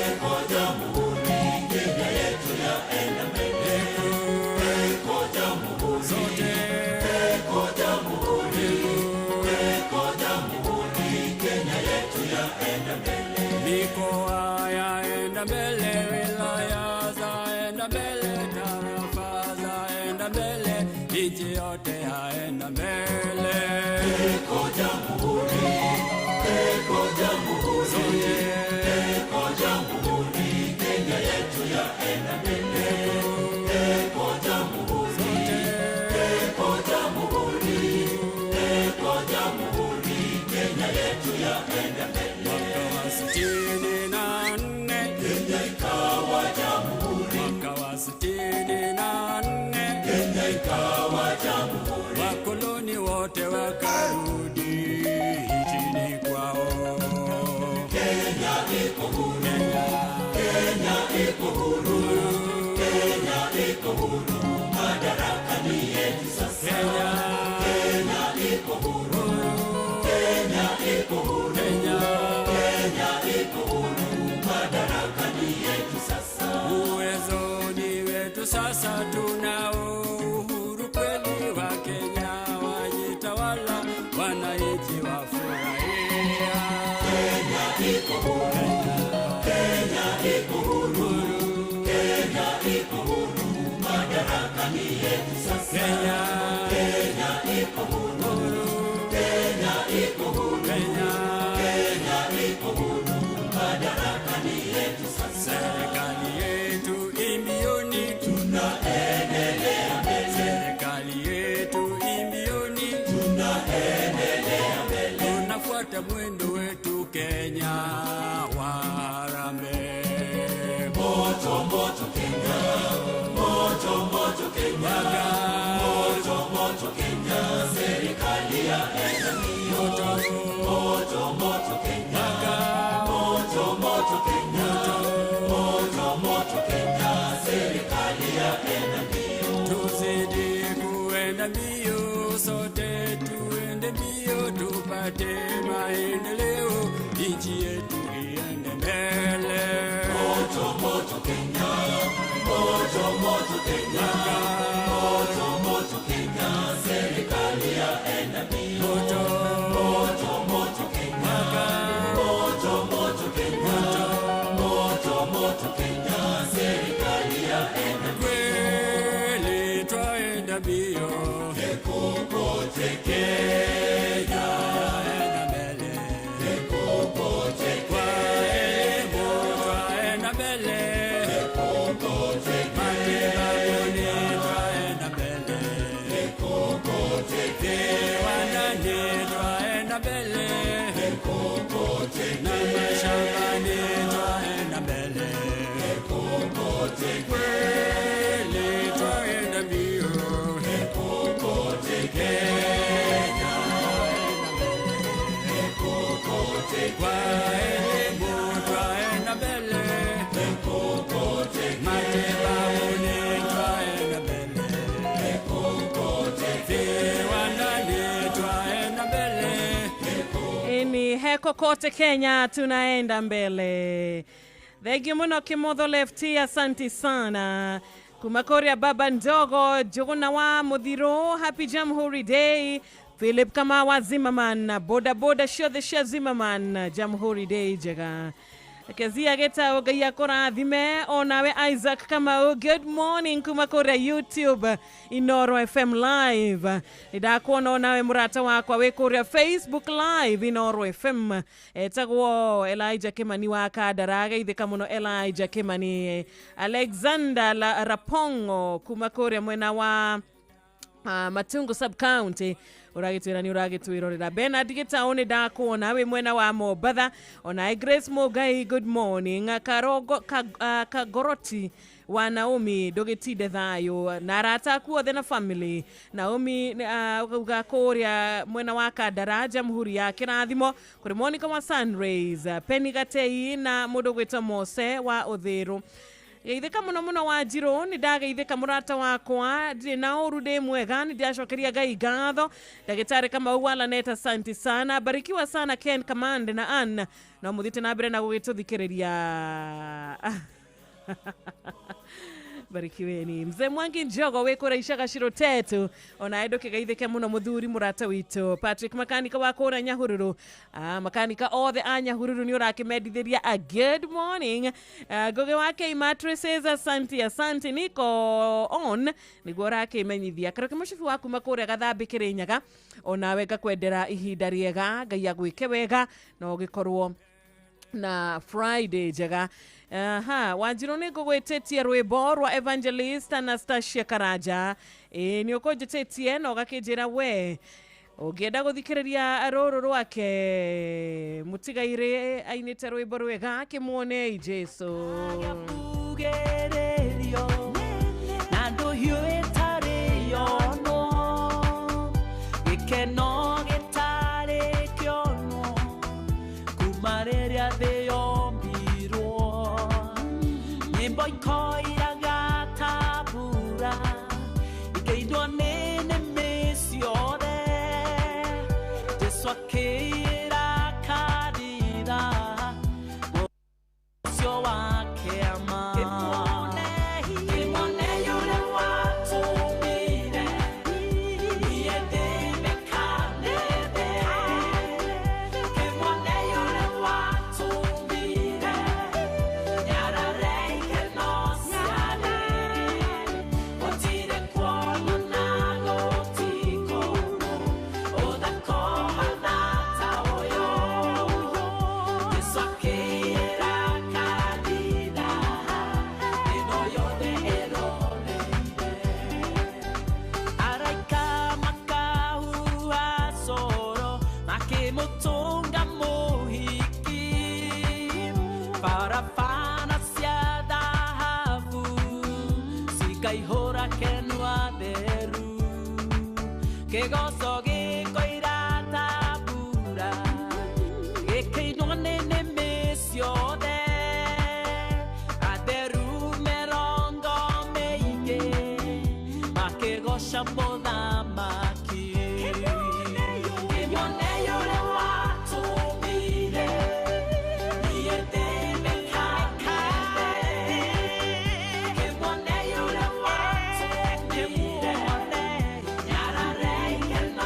H: Eko Jamhuri, Kenya yetu yaenda mbele. Eko Jamhuri, sote Eko Jamhuri, Eko Jamhuri, Kenya yetu yaenda mbele. Mikoa yaenda mbele, wilaya zaenda mbele, tarafa zaenda mbele, nchi yote yaenda mbele. Eko Jamhuri, Eko Jamhuri, sote Eko Jamhuri, Kenya yetu yaenda mbele. Eko Jamhuri, sote Eko Jamhuri, Eko Jamhuri, Kenya yetu yaenda mbele. Mwaka wa 64 Kenya ikawa jamhuri. Mwaka wa 64 Kenya ikawa jamhuri. Wakoloni wote wakarudi nchini kwao. Kenya iko huru, Kenya iko huru, Kenya iko huru, madaraka ni yetu sasa. Kenya iko huru. iko huru, Kenya iko huru, madaraka ni yetu sasa.
S: Uwezo ni wetu sasa, tunao uhuru kweli wa Kenya, wajitawala, wananchi wafurahia.
H: Kenya iko huru, Kenya iko huru, Kenya iko huru, madaraka ni yetu sasa.
S: Kenya,
H: Kenya iko huru, Kenya iko huru, Kenya, Kenya iko huru, madaraka ni yetu sasa.
S: Serikali yetu imbioni,
H: tunaendelea mbele.
S: Serikali yetu imbioni,
H: tunaendelea mbele.
S: Tunafuata mwendo wetu Kenya warambe.
H: Moto moto Kenya, moto moto Kenya, moto moto Kenya, serikali yaenda mbio. Moto moto Kenya, moto moto Kenya, moto moto Kenya, serikali yaenda mbio.
S: Tuzidi kuenda mbio, sote tuende mbio, tupate maendeleo, nchi yetu iende mbele.
H: Moto moto Kenya, moto moto Kenya, moto moto Kenya, serikali yaenda mbio.
S: Moto
H: moto moto Kenya, moto moto Kenya, moto moto Kenya, serikali yaenda mbio.
S: Kweli twaenda mbio,
H: Kokote Kenya,
S: twaenda mbele.
H: Kokote
S: Kwa elimu twaenda mbele,
H: Kokote
S: matibabuni twaenda mbele,
H: Kokote
S: viwandani twaenda mbele,
H: Kokote
S: na mashambani twaenda mbele.
H: Kokote
S: Kweli twaenda mbio,
H: Kokote Kenya, Kokote
S: kwa elimu twaenda mbele,
H: Kokote
S: matibabuni twaenda mbele,
H: Kokote
S: viwandani twaenda mbele.
A: Ini heko kote Kenya tunaenda mbele. Thank you muno Kimotho Lefty, asanti sana. Kumakoria baba ndogo Jogona wa Muthiro, happy Jamhuri Day. Philip Kamawa Zimmerman, boda boda ciothe cia Zimmerman, Jamhuri Day njega. Kezia Geta Ngai akũrathime onawe Isaac Kamau, good morning kuma kũrĩa YouTube Inoro FM live. Nĩndakuona onawe mũrata wakwa wĩ kũrĩa Facebook live Inoro FM, etagwo Elijah Kimani wa Kandara, geithĩka mũno Elijah Kimani. Alexander Rapongo kuma kũrĩa mwena wa Matungu sub county uragitwira ni uragitwirorera. Bernard Gitau ni ndakuona wi mwena wa Mombatha, ona Grace Mugai good morning. Karogo Kagoroti wa Naomi ndugitinde thayo na arata aku othe na family. Naomi ukauga kuria mwena wa Kandara, Jamhuri ya Kirathimo, kuri Monica wa Sunrays, Penny Gatei na mundu gwitwo Mose wa Uthiru. Geithĩka mũno mũno wa Njirũ, nĩ ndageithĩka mũrata wakwa, ndirĩ na ũru, ndĩ mwega, nĩ ndĩracokeria Ngai ngatho. Ndagĩtarĩ Kamau wa Laneta, asante sana, barikiwa sana Ken Kamande na Ann, no mũthiĩte na mbere na gũgĩtũthikĩrĩria. Barikiweni. Mzee Mwangi Njogo wĩ kũrĩa Icagaciro Tetu, ona ndũkĩgeithĩke mũno mũthuri mũrata witũ Patrick makanika wa kũrĩa Nyahururu. Makanika othe a Nyahururu nĩ ũrakĩmendithĩria a good morning. Ngugi wa K Mattresses, asante asante, niko on nĩguo ũrakĩmenyithia. Karoke mũcibi wa kuma kũrĩa Gathambĩ Kĩrĩnyaga, onawe ngakwendera ihinda rĩega, Ngai agwĩke wega na ũgĩkorwo na Friday njega. Aha, Wanjiru nĩ ngũgwĩtĩtie rwĩmbo rwa Evangelist Anastasia Karanja. Ĩĩ nĩ ũkũnjĩtĩtie na ũgakĩnjĩra we ũngĩenda gũthikĩrĩria rũrũ rwake mũtigairĩ ainĩte rwĩmbo rwega, kĩmuonei Jesu.
G: Na ndũhiũ ĩtarĩ yonwo, gĩkeno gĩtarĩ kĩonwo, kuma rĩrĩa thĩ yombirwo. Nyĩmbo ikoiraga ta mbura, ikainwo nĩ nĩmĩ ciothe. Jesũ akĩĩra Ngĩmũtũnga mũhiki barabara cia thahabu cikaihũra kenwa theru kĩgoco gĩkoira ta mbura gĩkĩinwo nĩ nĩmĩ ciothe atheru mĩrongo mĩingĩ makĩgoca mũthamaki. Kĩmone ũrĩa watũmire niĩ ndĩmĩkamĩte. Kĩmone ũrĩa watũmire nyarare ikeno.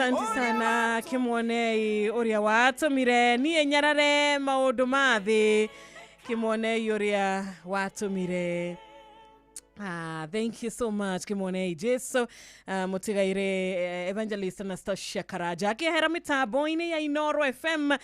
A: Asante sana Kimwonei uria watumire nie nyarare maundu ma thi. Kimwonei uria watumire. Ah, thank you so much Kimwonei Jesu. Mutigaire Evangelist Anastasia Karaja akihera mitambo-inĩ ya Inoro FM.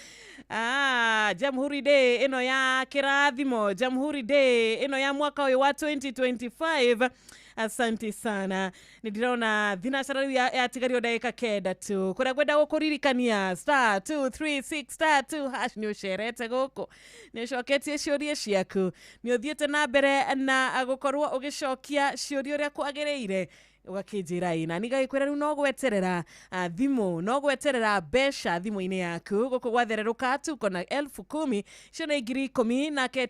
A: Jamhuri Day ĩno ya kĩrathimo, Jamhuri Day ĩno ya mwaka ũyũ wa 2025. Asante sana. Nĩndĩrona thinacara rĩu yatigario ndagĩka 9 tu. Kũrĩa ngwenda gũkũririkania star 236 star 2 hash nĩ ũcerete gũkũ, nĩ ũcoketie ciũria ciaku, nĩ ũthiĩte na mbere na gũkorwo ũgĩcokia ciũria ũrĩa kwagĩrĩire, ũgakĩnjĩra ĩ na nigagĩkwĩra rĩu no gweterera thimũ, no gweterera mbeca thimũ-inĩ yaku. Gũkũ gwathererũka tuko na 10,000, icio nĩ 10,000, nake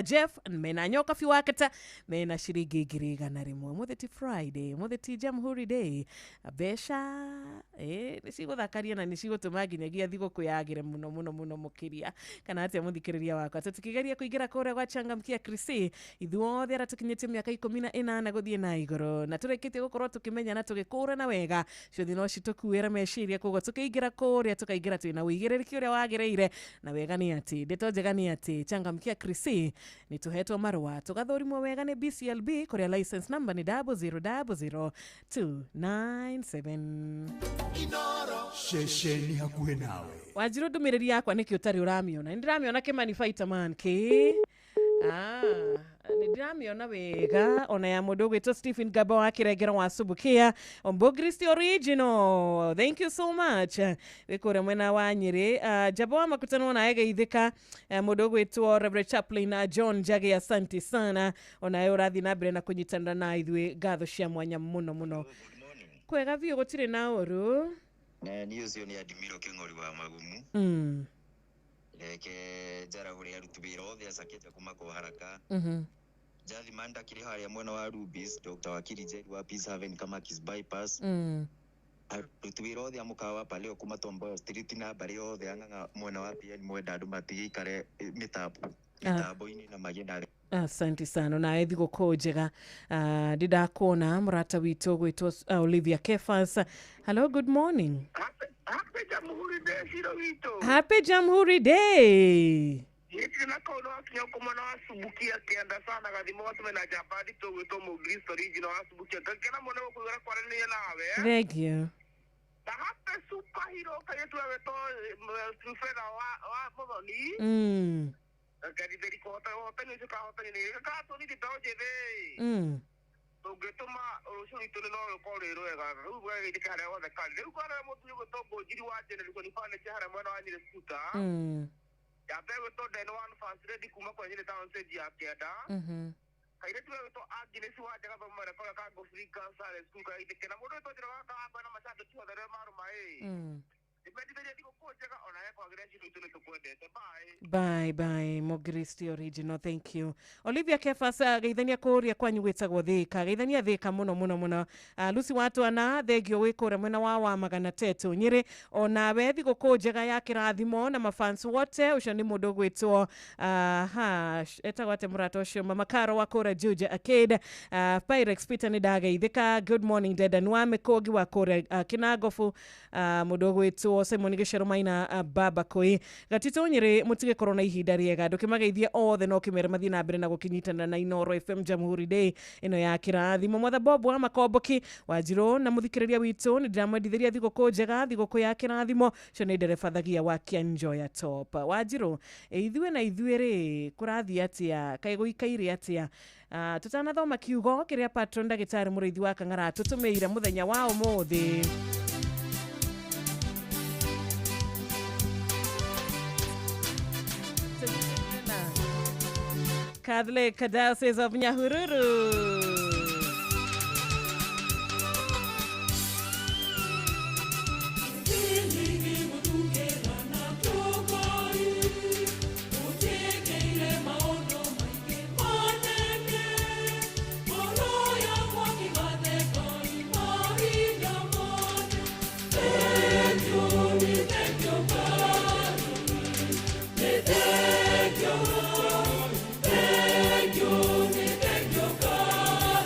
A: Jeff mena nyoka biũ wake ta mena ciringi 100,000. Mũthĩ ti Friday, mũthĩ ti Jamhuri Day, mbeca nĩ cigũthakaria na nĩ cigũtũma nginyagia thigũkũ yagĩre mũno mũno mũno mũkĩria. Kana atĩa mũthikĩrĩria wakwa, tũtikĩgeria kũingĩra kũrĩa gwa Changamkia Krisi ithuothe arĩa tũkinyĩtie mĩaka 18 gũthiĩ na igũrũ na tũrĩkĩtie gũkorwo tukimenya na tugikũrana wega, ciothe no citũkuĩre meciria, koguo tukiingĩra kũrĩa tukaingĩra twĩna ũigĩrĩrĩki ũrĩa wagĩrĩire. Na wega nĩ atĩ, ndeto njega nĩ atĩ Changamkia Krisi nĩ tũhetwo marũa tũgathũrimwo wega nĩ BCLB kũrĩa license number nĩ 0000297.
D: Ceceni hakuhĩ nawe.
A: Wanjirũ ndũmĩrĩri yakwa nĩkĩ ũtarĩ ũramĩona? Nĩ ndĩramĩona Kĩmani Fighterman kĩ nĩ ndĩramĩona wega, ona ya mũndũ ũgwĩtwo Stephen Gaba wa Kĩrengero wa Subukia Ombogristi original. Thank you so much. Wĩ kũrĩa mwena wa Nyĩrĩ. Jaba wa makutano naye geithĩka. Mũndũ ũgwĩtwo Reverend Chaplain John Njagi, asante sana, onawe ũrathiĩ na mbere na kũnyitanĩra na ithuĩ, ngatho cia mwanya mũno mũno. Kwega biũ, gũtirĩ na ũru.
T: Niĩ ũcio nĩ Adimiro Kĩng'ori wa Magumu. Reke njarahũre aruti wĩra othe acakĩte kuma kwa haraka. Njathima ndakĩrĩ harĩa mwena wa Rubis, Dr. Wakiri Njeri wa Peace Haven Kamakis Bypass. Aruti wĩra othe a mũkawa Paleo kuma Tomboya Street na mbarĩ othe a Ng'ang'a mwena wa PN mwenda andũ matigĩikare mĩtambo-inĩ na magĩe na.
A: Asante sana nawe thigũkũ njega. Ndĩrakuona mũrata witũ gwĩtwo Olivia Kefas. Hello, good morning.
U: Happy Jamhuri Day, Shiro witũ.
A: Happy Jamhuri Day.
U: Gĩtirĩ na kaũndũ wakinya kũmona wacubukia kĩanda sana gathimo gatume na njamba nditũ gwĩtwo Mũkristo original wacubukia ngakena mũno gũkũigua kwaranĩria nawe.
A: Thank you.
U: Na happy superhero kairĩtu gagwĩtwo Trufena wa Mũthoni. Ngarithĩri kũhota ũhotani ũcio kahotani nĩ gatũnithie mbeũ njĩthĩ. Tũngĩtũma rũciũ rwitũ nĩ no rũkorwo rwĩ rwega. Rĩu gagĩthĩka harĩa hothe karĩ. Rĩu kwarĩa mũtumia ũgwĩtwo Ngũnjiri wa Jennifer nĩ furniture harĩa mwena wa Nyĩrĩ Scooter. Yambe gwĩtwo Den One First Lady kuma kwa Nyĩrĩ Town stage ya kĩanda. Kairĩtu gagwĩtwo Agnes wa Njaga thoma karĩa ka Ngũbiri Girls School kagĩthĩke na mũndũ wĩtwo Njĩra wa Kahamba na macambĩki othe arĩa marũma ĩ. Nĩmendithĩria thigũkũ njega onawe kwagĩrĩra citũ itũ nĩtũkwendete. Bye.
A: Bye bye Mogristi original, thank you. Olivia Kefas, geithania kũrĩa kwanyu gwĩtagwo Thĩka, geithania Thĩka mũno mũno mũno. Lucy Watwana, thengio wĩ kũrĩa mwena wa Magana Tetu Nyĩrĩ, onawe thigũkũ njega ya kĩrathimo na mafans wote. Ũcio nĩ mũndũ ũgwĩtwo etagwo atĩa mũrata ũcio, Mama Karo wa kũrĩa Juja Arcade. Pyrex Peter nĩ ndageithĩka. Good morning Dedan wa Mĩkũngi wa kũrĩa Kĩnangobu. Mũndũ ũgwĩtwo Simon Gĩcero Maina Baba Koi Gatito Nyĩrĩ, mũtigekorwo na ihinda rĩega, ndũkĩmageithie othe no kĩmere mathiĩ na mbere na gũkĩnyitanĩra na Inoro FM Jamhuri Day ĩno ya kĩrathimo. Mwatha Bob wa Makomboki Wanjirũ na mũthikĩrĩria witũ, nĩ ndĩramwendithĩria thigũkũ njega, thigũkũ ya kĩrathimo. Ũcio nĩ ndereba Thagia wa Kĩanjoya Top. Wanjirũ, ithuĩ na ithuĩ rĩ, kũrathiĩ atĩa? Kaĩ gũikaire atĩa? Tũtanathoma kiugo kĩrĩa patron ndagĩtarĩ mũrĩithi wa Kang'ara tũtũmĩire mũthenya wa ũmũthĩ. Catholic Diocese of Nyahururu.
H: Thank you, thank you, God.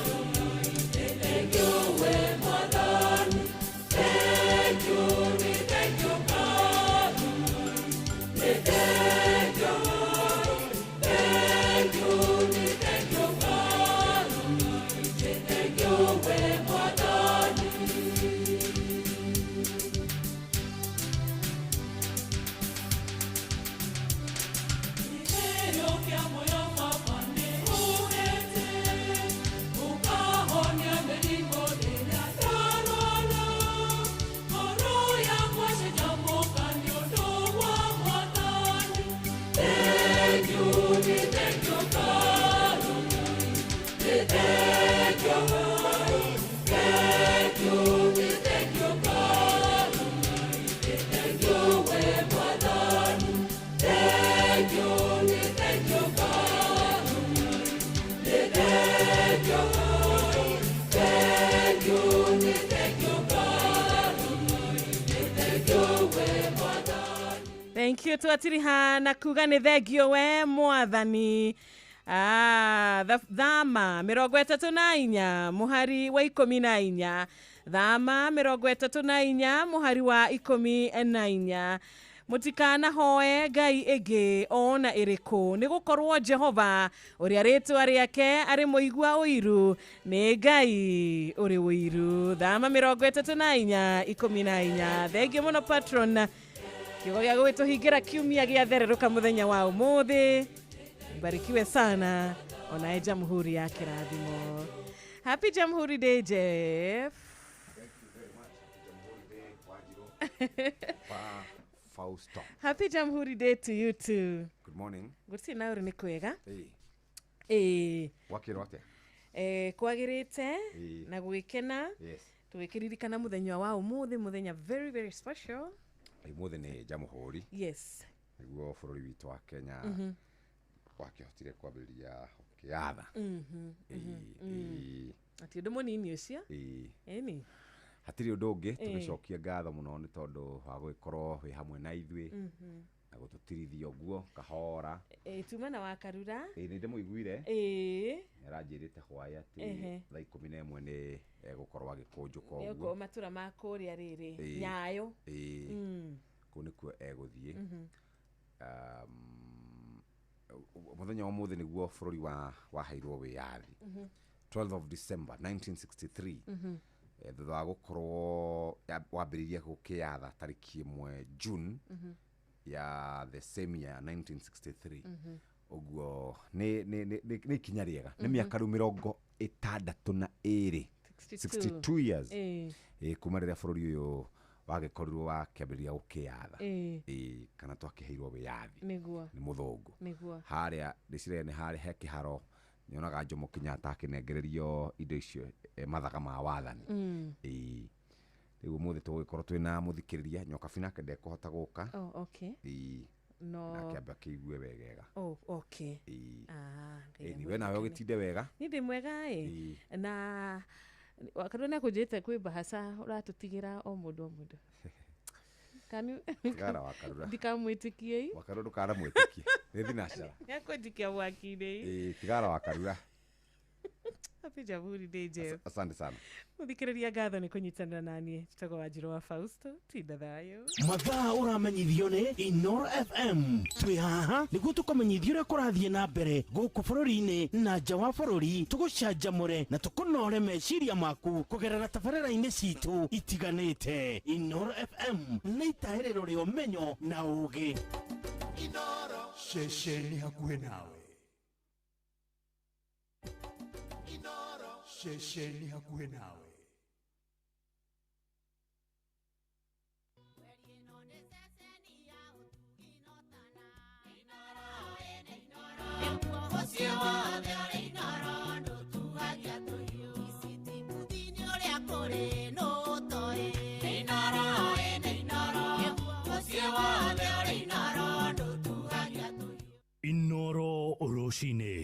H: Thank you, thank you, thank you, God. Thank you, we Mwathani. Thank you, thank you, God. Thank you, thank you, thank you, God. Thank you, we Mwathani.
A: Thank you twatiriha na kuga nĩ thengio we mwathani. Thama 34 muhari wa 14. Thama 34 muhari wa 14. Mutikanahoe ngai ĩngĩ ona ĩrĩkũ, nĩ gũkorwo Jehova ũrĩa rĩtwa rĩake arĩ mũigua ũiru nĩ Ngai ũrĩ ũiru. Thama 34 14. Thengio mũno patron. Kiugo gĩa gũgĩtũhingĩra kiumia gĩa thererũka mũthenya wa ũmũthĩ. Mbarikiwe sana onaye Jamhuri ya kĩrathimo. Happy Jamhuri Day, Jeff.
E: Fausto.
A: Happy Jamhuri Day to you too.
E: Good morning.
A: Gũtirĩ na ũru nĩ kwega.
E: Hey.
A: Ĩĩ.
E: Wakĩrwo atĩa?
A: Kwagĩrĩte
E: Ĩĩ.
A: na gwĩkena.
E: Yes.
A: Tũgĩkĩririkana mũthenya wa ũmũthĩ, mũthenya very very special.
E: Ũmũthĩ nĩ Jamhuri.
A: Yes.
E: Nĩguo bũrũri witũ wa Kenya wakĩhotire kwambĩrĩria gũkĩatha. Ĩĩ.
A: Ati ũndũ mũnini ũcio?
E: Ĩĩ.
A: Ĩni.
E: Hatirĩ ũndũ ũngĩ,
A: Ĩĩ.
E: tũgĩcokia ngatho mũno nĩ tondũ wa gũgĩkorwo wĩ hamwe na ithuĩ na gũtũtirithia ũguo kahora.
A: Ĩĩ, tuma na Wakarura.
E: Ĩĩ, nĩ ndĩmũiguire.
A: Ĩĩ.
E: Nĩaranjĩrĩte hwaĩ atĩ
A: Ehe.
E: thaa 11 nĩ egũkorwo agĩkũnjũka
A: Nĩ
E: ũguo.
A: ũguo matũra ma kũrĩa rĩrĩ.
E: Ĩĩ.
A: Nyayo.
E: Ĩĩ. Kũu nĩkuo egũthiĩ. Mũthenya wa ũmũthĩ nĩguo bũrũri waheirwo wĩyathi. 12 of December 1963. Thutha wa gũkorwo wambĩrĩirie gũkĩyatha tarĩki 1 June ya the same year 1963. Ũguo nĩ ikinya rĩega. Nĩ mĩaka rĩu 62. 62 years.
A: Ĩĩ.
E: Kuma rĩrĩa bũrũri ũyũ wagĩkorirwo wakĩambĩrĩria gũkĩyatha.
A: Ĩĩ.
E: Ĩĩ, kana twakĩheirwo wĩyathi.
A: Nĩguo.
E: Nĩ mũthũngũ.
A: Nĩguo.
E: Harĩa ndĩciria nĩ harĩa he kĩharo nyonaga Jomo Kenyatta akĩnengererio indo icio mathaga ma wathani. Ĩĩ. Rĩu ũmũthĩ tũgũgĩkorwo twĩna mũthikĩrĩria Nyokabi nake ndekũhota gũka.
A: Oh, okay.
E: Ĩĩ.
A: No.
E: Nake ambe akĩigue wegega.
A: Oh, okay.
E: Ĩĩ.
A: Ngai
E: Ĩĩ, we nawe
A: amwĩtĩkanie.
E: ũgĩtinde wega.
A: Niĩ ndĩ mwega ĩ.
E: Ĩĩ.
A: Na Wakarura nĩ akũnjĩrĩte kwĩ bahaca ũratũtigĩra o mũndũ o mũndũ.
E: Tigara Wakarura.
A: Ndikamwĩtĩkie.
E: Wakarura ndũkanamwĩtĩkie. Nĩ thinacara.
A: Nĩ akũnjikia mwaki-inĩ.
E: Ĩĩ, tigara Wakarura.
A: Happy Jamhuri Day, Jeff.
E: Asante sana.
A: Mũthikĩrĩria ngatho nĩ kũnyitanĩra naniĩ. Njĩtagwo Wanjirũ wa Fausto. Tinda thayũ.
C: Mathaa ũramenyithio nĩ Inoro FM. Twĩ haha nĩguo tũkũmenyithie ũrĩa kũrathiĩ na mbere gũkũ bũrũri-inĩ na nja wa bũrũri, tũgũcanjamũre na tũkũnore meciria maku kũgerera tabarĩra-inĩ citũ itiganĩte. Inoro FM nĩ itahĩrĩro rĩa ũmenyo na ũũgĩ.
V: Ceceni hakuhĩ nawe. Ceceni hakuhĩ nawe.
R: Mũciĩ wothe ũrĩ Inoro ndũtuagia tũhiũ. Ici ũrĩa kũrĩ nũtoĩ. Inoro ĩ Inoro. Mũciĩ wothe ũrĩ Inoro ndũtuagia tũhiũ.
M: Inoro rũcinĩ.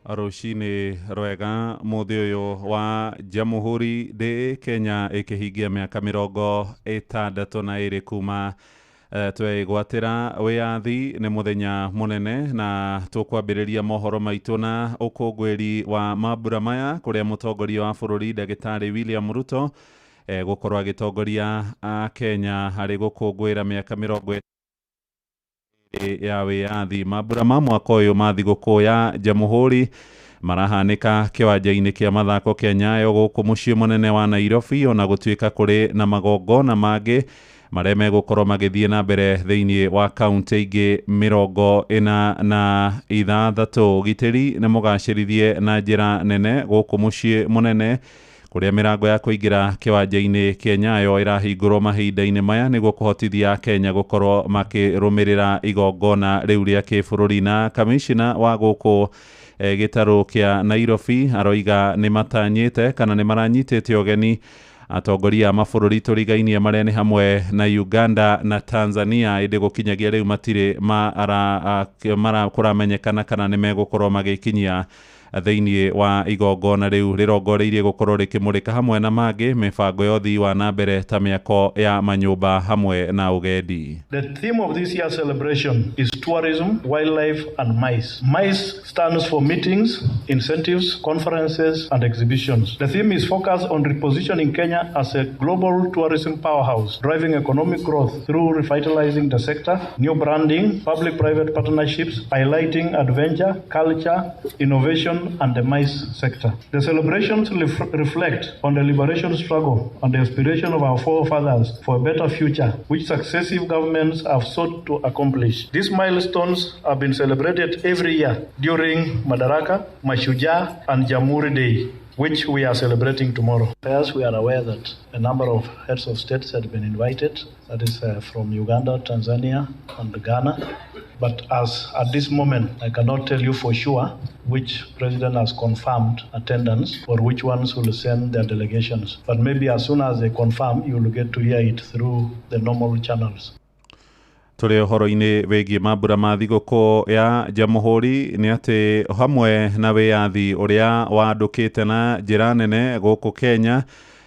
W: Rũcinĩ rwega mũthĩ ũyũ wa Jamhuri Day, Kenya ĩkĩhingia mĩaka 62 kuma twegwatĩra wĩyathi. Nĩ mũthenya mũnene na tũkwambĩrĩria mohoro maitũ na ũkũngũĩri wa mambura maya kũrĩa mũtongoria wa bũrũri ndagĩtarĩ William Ruto gũkorwo agĩtongoria a Kenya harĩ gũkũngũĩra mĩaka 20 ya wĩyathi. Mambura ma mwaka ũyũ ma thigũkũ ya Jamhuri marahanĩka kĩwanja-inĩ kĩa mathako kĩa Nyayo gũkũ mũciĩ mũnene wa Nairobi, ona gũtuĩka kũrĩ na magongona mangĩ marĩa megũkorwo magĩthiĩ na mbere thĩinĩ wa kaunti ingĩ 46. Ũgitĩri nĩ mũgacĩrithie na njĩra nene gũkũ mũciĩ mũnene Kũrĩa mĩrango ya kũingĩra kĩwanja-inĩ kĩa Nyayo ĩrahingũrwo mahinda-inĩ maya nĩguo kũhotithia Kenya gũkorwo makĩrũmĩrĩra igongona rĩu rĩa kĩbũrũri. Na kamishina wa gũkũ gĩtarũ kĩa Nairobi aroiga nĩ matanyĩte kana nĩ maranyitĩte ũgeni atongoria a mabũrũri tũrigainie marĩa nĩ hamwe na Uganda na Tanzania, ĩndĩ gũkinyagia rĩu matirĩ kũramenyekana kana nĩ megũkorwo magĩkinyia thĩinĩ wa igongona rĩu rĩrongoreirie gũkorwo rĩkĩmũrĩka hamwe na mangĩ mĩbango ya ũthii wa na mbere ta mĩako ya manyũmba hamwe na ũgendi.
B: The theme of this year's celebration is tourism, wildlife and MICE. MICE stands for meetings, incentives, conferences and exhibitions. The theme is focused on repositioning Kenya as a global tourism powerhouse, driving economic growth through revitalizing the sector, new branding, public-private partnerships, highlighting adventure, culture, innovation and the MICE sector. The celebrations reflect on the liberation struggle and the aspiration of our forefathers for a better future, which successive governments have sought to accomplish. These milestones have been celebrated every year during Madaraka, Mashujaa, and Jamhuri Day, which we are celebrating tomorrow. As we are aware that a number of heads of states had been invited, that is from Uganda, Tanzania, and Ghana. But as at this moment, I cannot tell you for sure which president has confirmed attendance or which ones will send their delegations. But maybe as soon as they confirm, you will get to hear it through the normal channels.
W: Tũrĩ ũhoro-inĩ wĩgiĩ mambura ma thigũkũ ya Jamhuri nĩ atĩ hamwe na wĩyathi ũrĩa wandũkĩte na njĩra nene gũkũ Kenya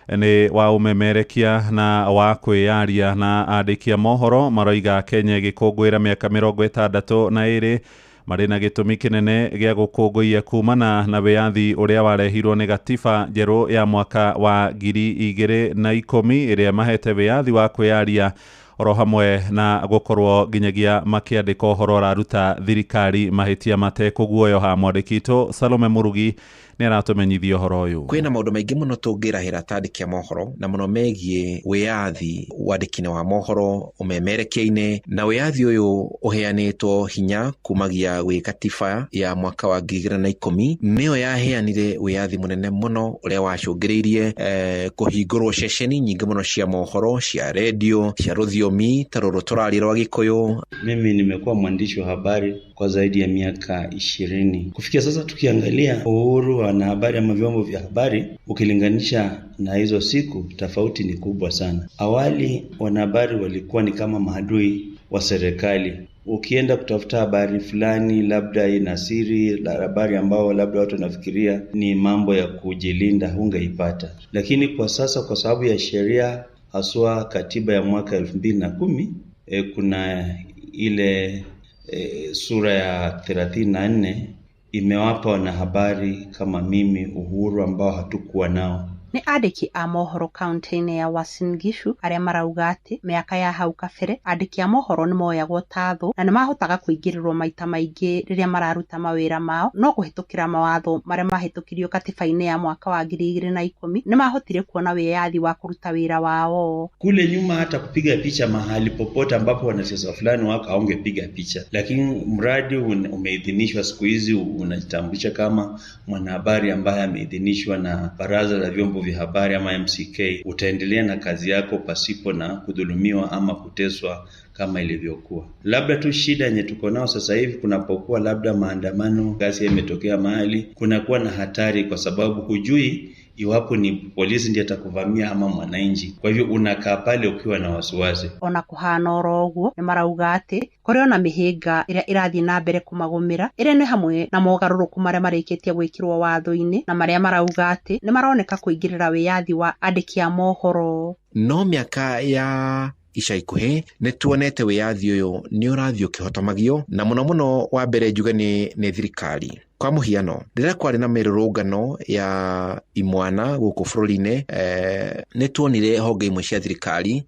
W: nĩ wa ũmemerekia na wa kwĩyaria, na andĩki a mohoro maroiga Kenya ĩgĩkũngũĩra mĩaka 62 marĩ na gĩtũmi kĩnene gĩa gũkũngũiya kumana na wĩyathi ũrĩa warehirwo nĩ gatiba njerũ ya mwaka wa 2010 ĩrĩa mahete wĩyathi wa kwĩyaria oro hamwe na gũkorwo nginyagia makĩandĩka ũhoro ũraruta thirikari mahĩtia matekũguoyoha. Mwandĩki witũ Salome Murugi nĩ aratũmenyithia ũhoro ũyũ.
I: Kwĩna maũndũ maingĩ mũno tũngĩrahĩra ta andĩki a mohoro, na mũno megiĩ wĩyathi wandĩki-inĩ wa mohoro, ũmemerekia-inĩ, na wĩyathi ũyũ ũheanĩtwo hinya kumagia gwĩ katiba ya mwaka wa 2010 nĩyo yaheanire wĩyathi mũnene mũno ũrĩa wacũngĩrĩirie kũhingũrwo ceceni nyingĩ mũno cia mohoro, cia redio, cia rũthiomi ta rũrũ tũraria rwa Gĩkũyũ.
J: Mimi nimekuwa mwandishi wa habari kwa zaidi ya miaka 20. Kufikia sasa tukiangalia uhuru wa wanahabari ama vyombo vya habari ukilinganisha na hizo siku, tofauti ni kubwa sana. Awali wanahabari walikuwa ni kama maadui wa serikali. Ukienda kutafuta habari fulani, labda ina siri, habari ambao labda watu wanafikiria ni mambo ya kujilinda, hungeipata. Lakini kwa sasa, kwa sababu ya sheria, haswa katiba ya mwaka 2010, kuna ile sura ya 34 imewapa wanahabari kama mimi uhuru ambao hatukuwa nao.
X: Nĩ andĩki a mohoro kaunti-inĩ ya Uasin Gishu arĩa marauga atĩ mĩaka ya hau kabere andĩki a mohoro nĩ moyagwo ta thũ na nĩ mahotaga kũingĩrĩrwo maita maingĩ rĩrĩa mararuta mawĩra mao, no kũhĩtũkĩra mawatho marĩa mahĩtũkirio katiba-inĩ ya mwaka wa 2010 nĩ mahotire kuona wĩyathi wa kũruta wĩra wao.
J: Kule nyuma hata kupiga picha mahali popote ambapo wanasiasa fulani wako haungepiga picha, lakini mradi umeidhinishwa siku hizi, unajitambulisha kama mwanahabari ambaye ameidhinishwa na Baraza la Vyombo vya Habari ama MCK, utaendelea na kazi yako pasipo na kudhulumiwa ama kuteswa kama ilivyokuwa. Labda tu shida yenye tuko nao sasa hivi, kunapokuwa labda maandamano, ghasia imetokea mahali, kunakuwa na hatari kwa sababu hujui iwapo ni polisi ndiye atakuvamia ama mwananchi. Kwa hivyo unakaa pale ukiwa na wasiwasi.
X: Ona kuhana oro ũguo nĩ marauga atĩ kũrĩ ona mĩhĩnga ĩrĩa ĩrathiĩ na mbere kũmagũmĩra, ĩrĩa nĩ hamwe na mogarũrũku marĩa marĩkĩtie gwĩkĩrwo watho-inĩ na marĩa marauga atĩ nĩ maroneka kũingĩrĩra wĩyathi wa andĩki a mohoro.
I: No mĩaka ya ica ikuhĩ nĩ tuonete wĩyathi ũyũ nĩ ũrathiĩ ũkĩhotomagio, na mũno mũno wa mbere njuge nĩ thirikari. Kwa mũhiano, rĩrĩa kwarĩ na mĩrũrũngano ya imwana gũkũ bũrũri-inĩ, nĩ tuonire honge imwe cia thirikari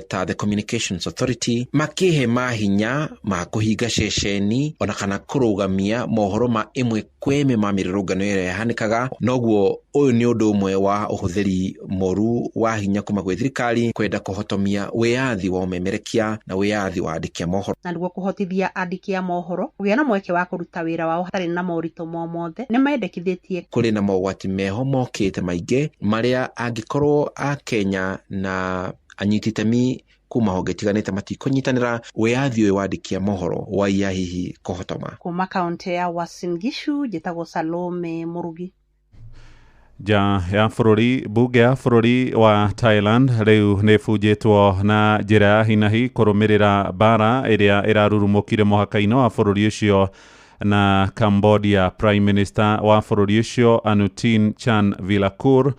I: ta the Communications Authority makĩhe mahinya ma kũhinga ceceni ona kana kũrũgamia mohoro ma ĩmwe kwa ĩmwe ma mĩrũrũngano ĩrĩa yahanĩkaga. Noguo ũyũ nĩ ũndũ ũmwe wa ũhũthĩri mũru wa hinya kuma gwĩ thirikari kwenda kũhotomia wĩyathi wa ũmemerekia na wĩyathi wa andĩki a mohoro.
X: Na nĩguo kũhotithia andĩki a mohoro kũgĩa na mweke wa kũruta wĩra wao hatarĩ na moritũ moritũ momothe nĩ mendekithĩtie
I: Kũrĩ na mogwati meho mokĩte maingĩ marĩa angĩkorwo a Kenya na anyiti itemi kuma honge itiganĩte matikũnyitanĩra, wĩyathi ũyũ wa andĩki a mohoro waiya hihi kũhotoma.
X: Kuma kaunti ya Uasin Gishu, njĩtagwo Salome Murugi.
W: Nja ya bũrũri, mbunge ya bũrũri wa Thailand rĩu nĩ ĩbunjĩtwo na njĩra ya hinahi kũrũmĩrĩra mbara ĩrĩa ĩrarurumũkire mũhaka-inĩ wa bũrũri ũcio na Cambodia. Prime Minister wa bũrũri ũcio Anutin Chan Vilakur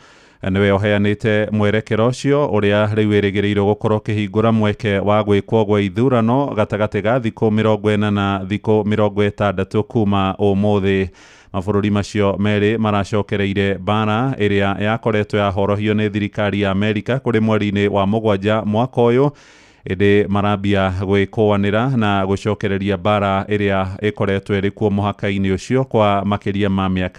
W: nĩwe ũheanĩte mwerekero ũcio, ũrĩa rĩu ĩrĩgĩrĩirwo gũkorwo ũkĩhingũra mweke wa gwĩkwo gwa ithurano gatagatĩ ga thikũ 40 na thikũ 60 kuma ũmũthĩ. Mabũrũri macio merĩ maracokereire mbara ĩrĩa yakoretwo yahorohio nĩ thirikari ya Amerika kũrĩ mweri-inĩ wa 7 mwaka ũyũ, ĩndĩ marambia gwĩkũanĩra na gũcokereria mbara ĩrĩa ĩkoretwo ĩrĩ kuo mũhaka-inĩ ũcio kwa makĩria ma mĩaka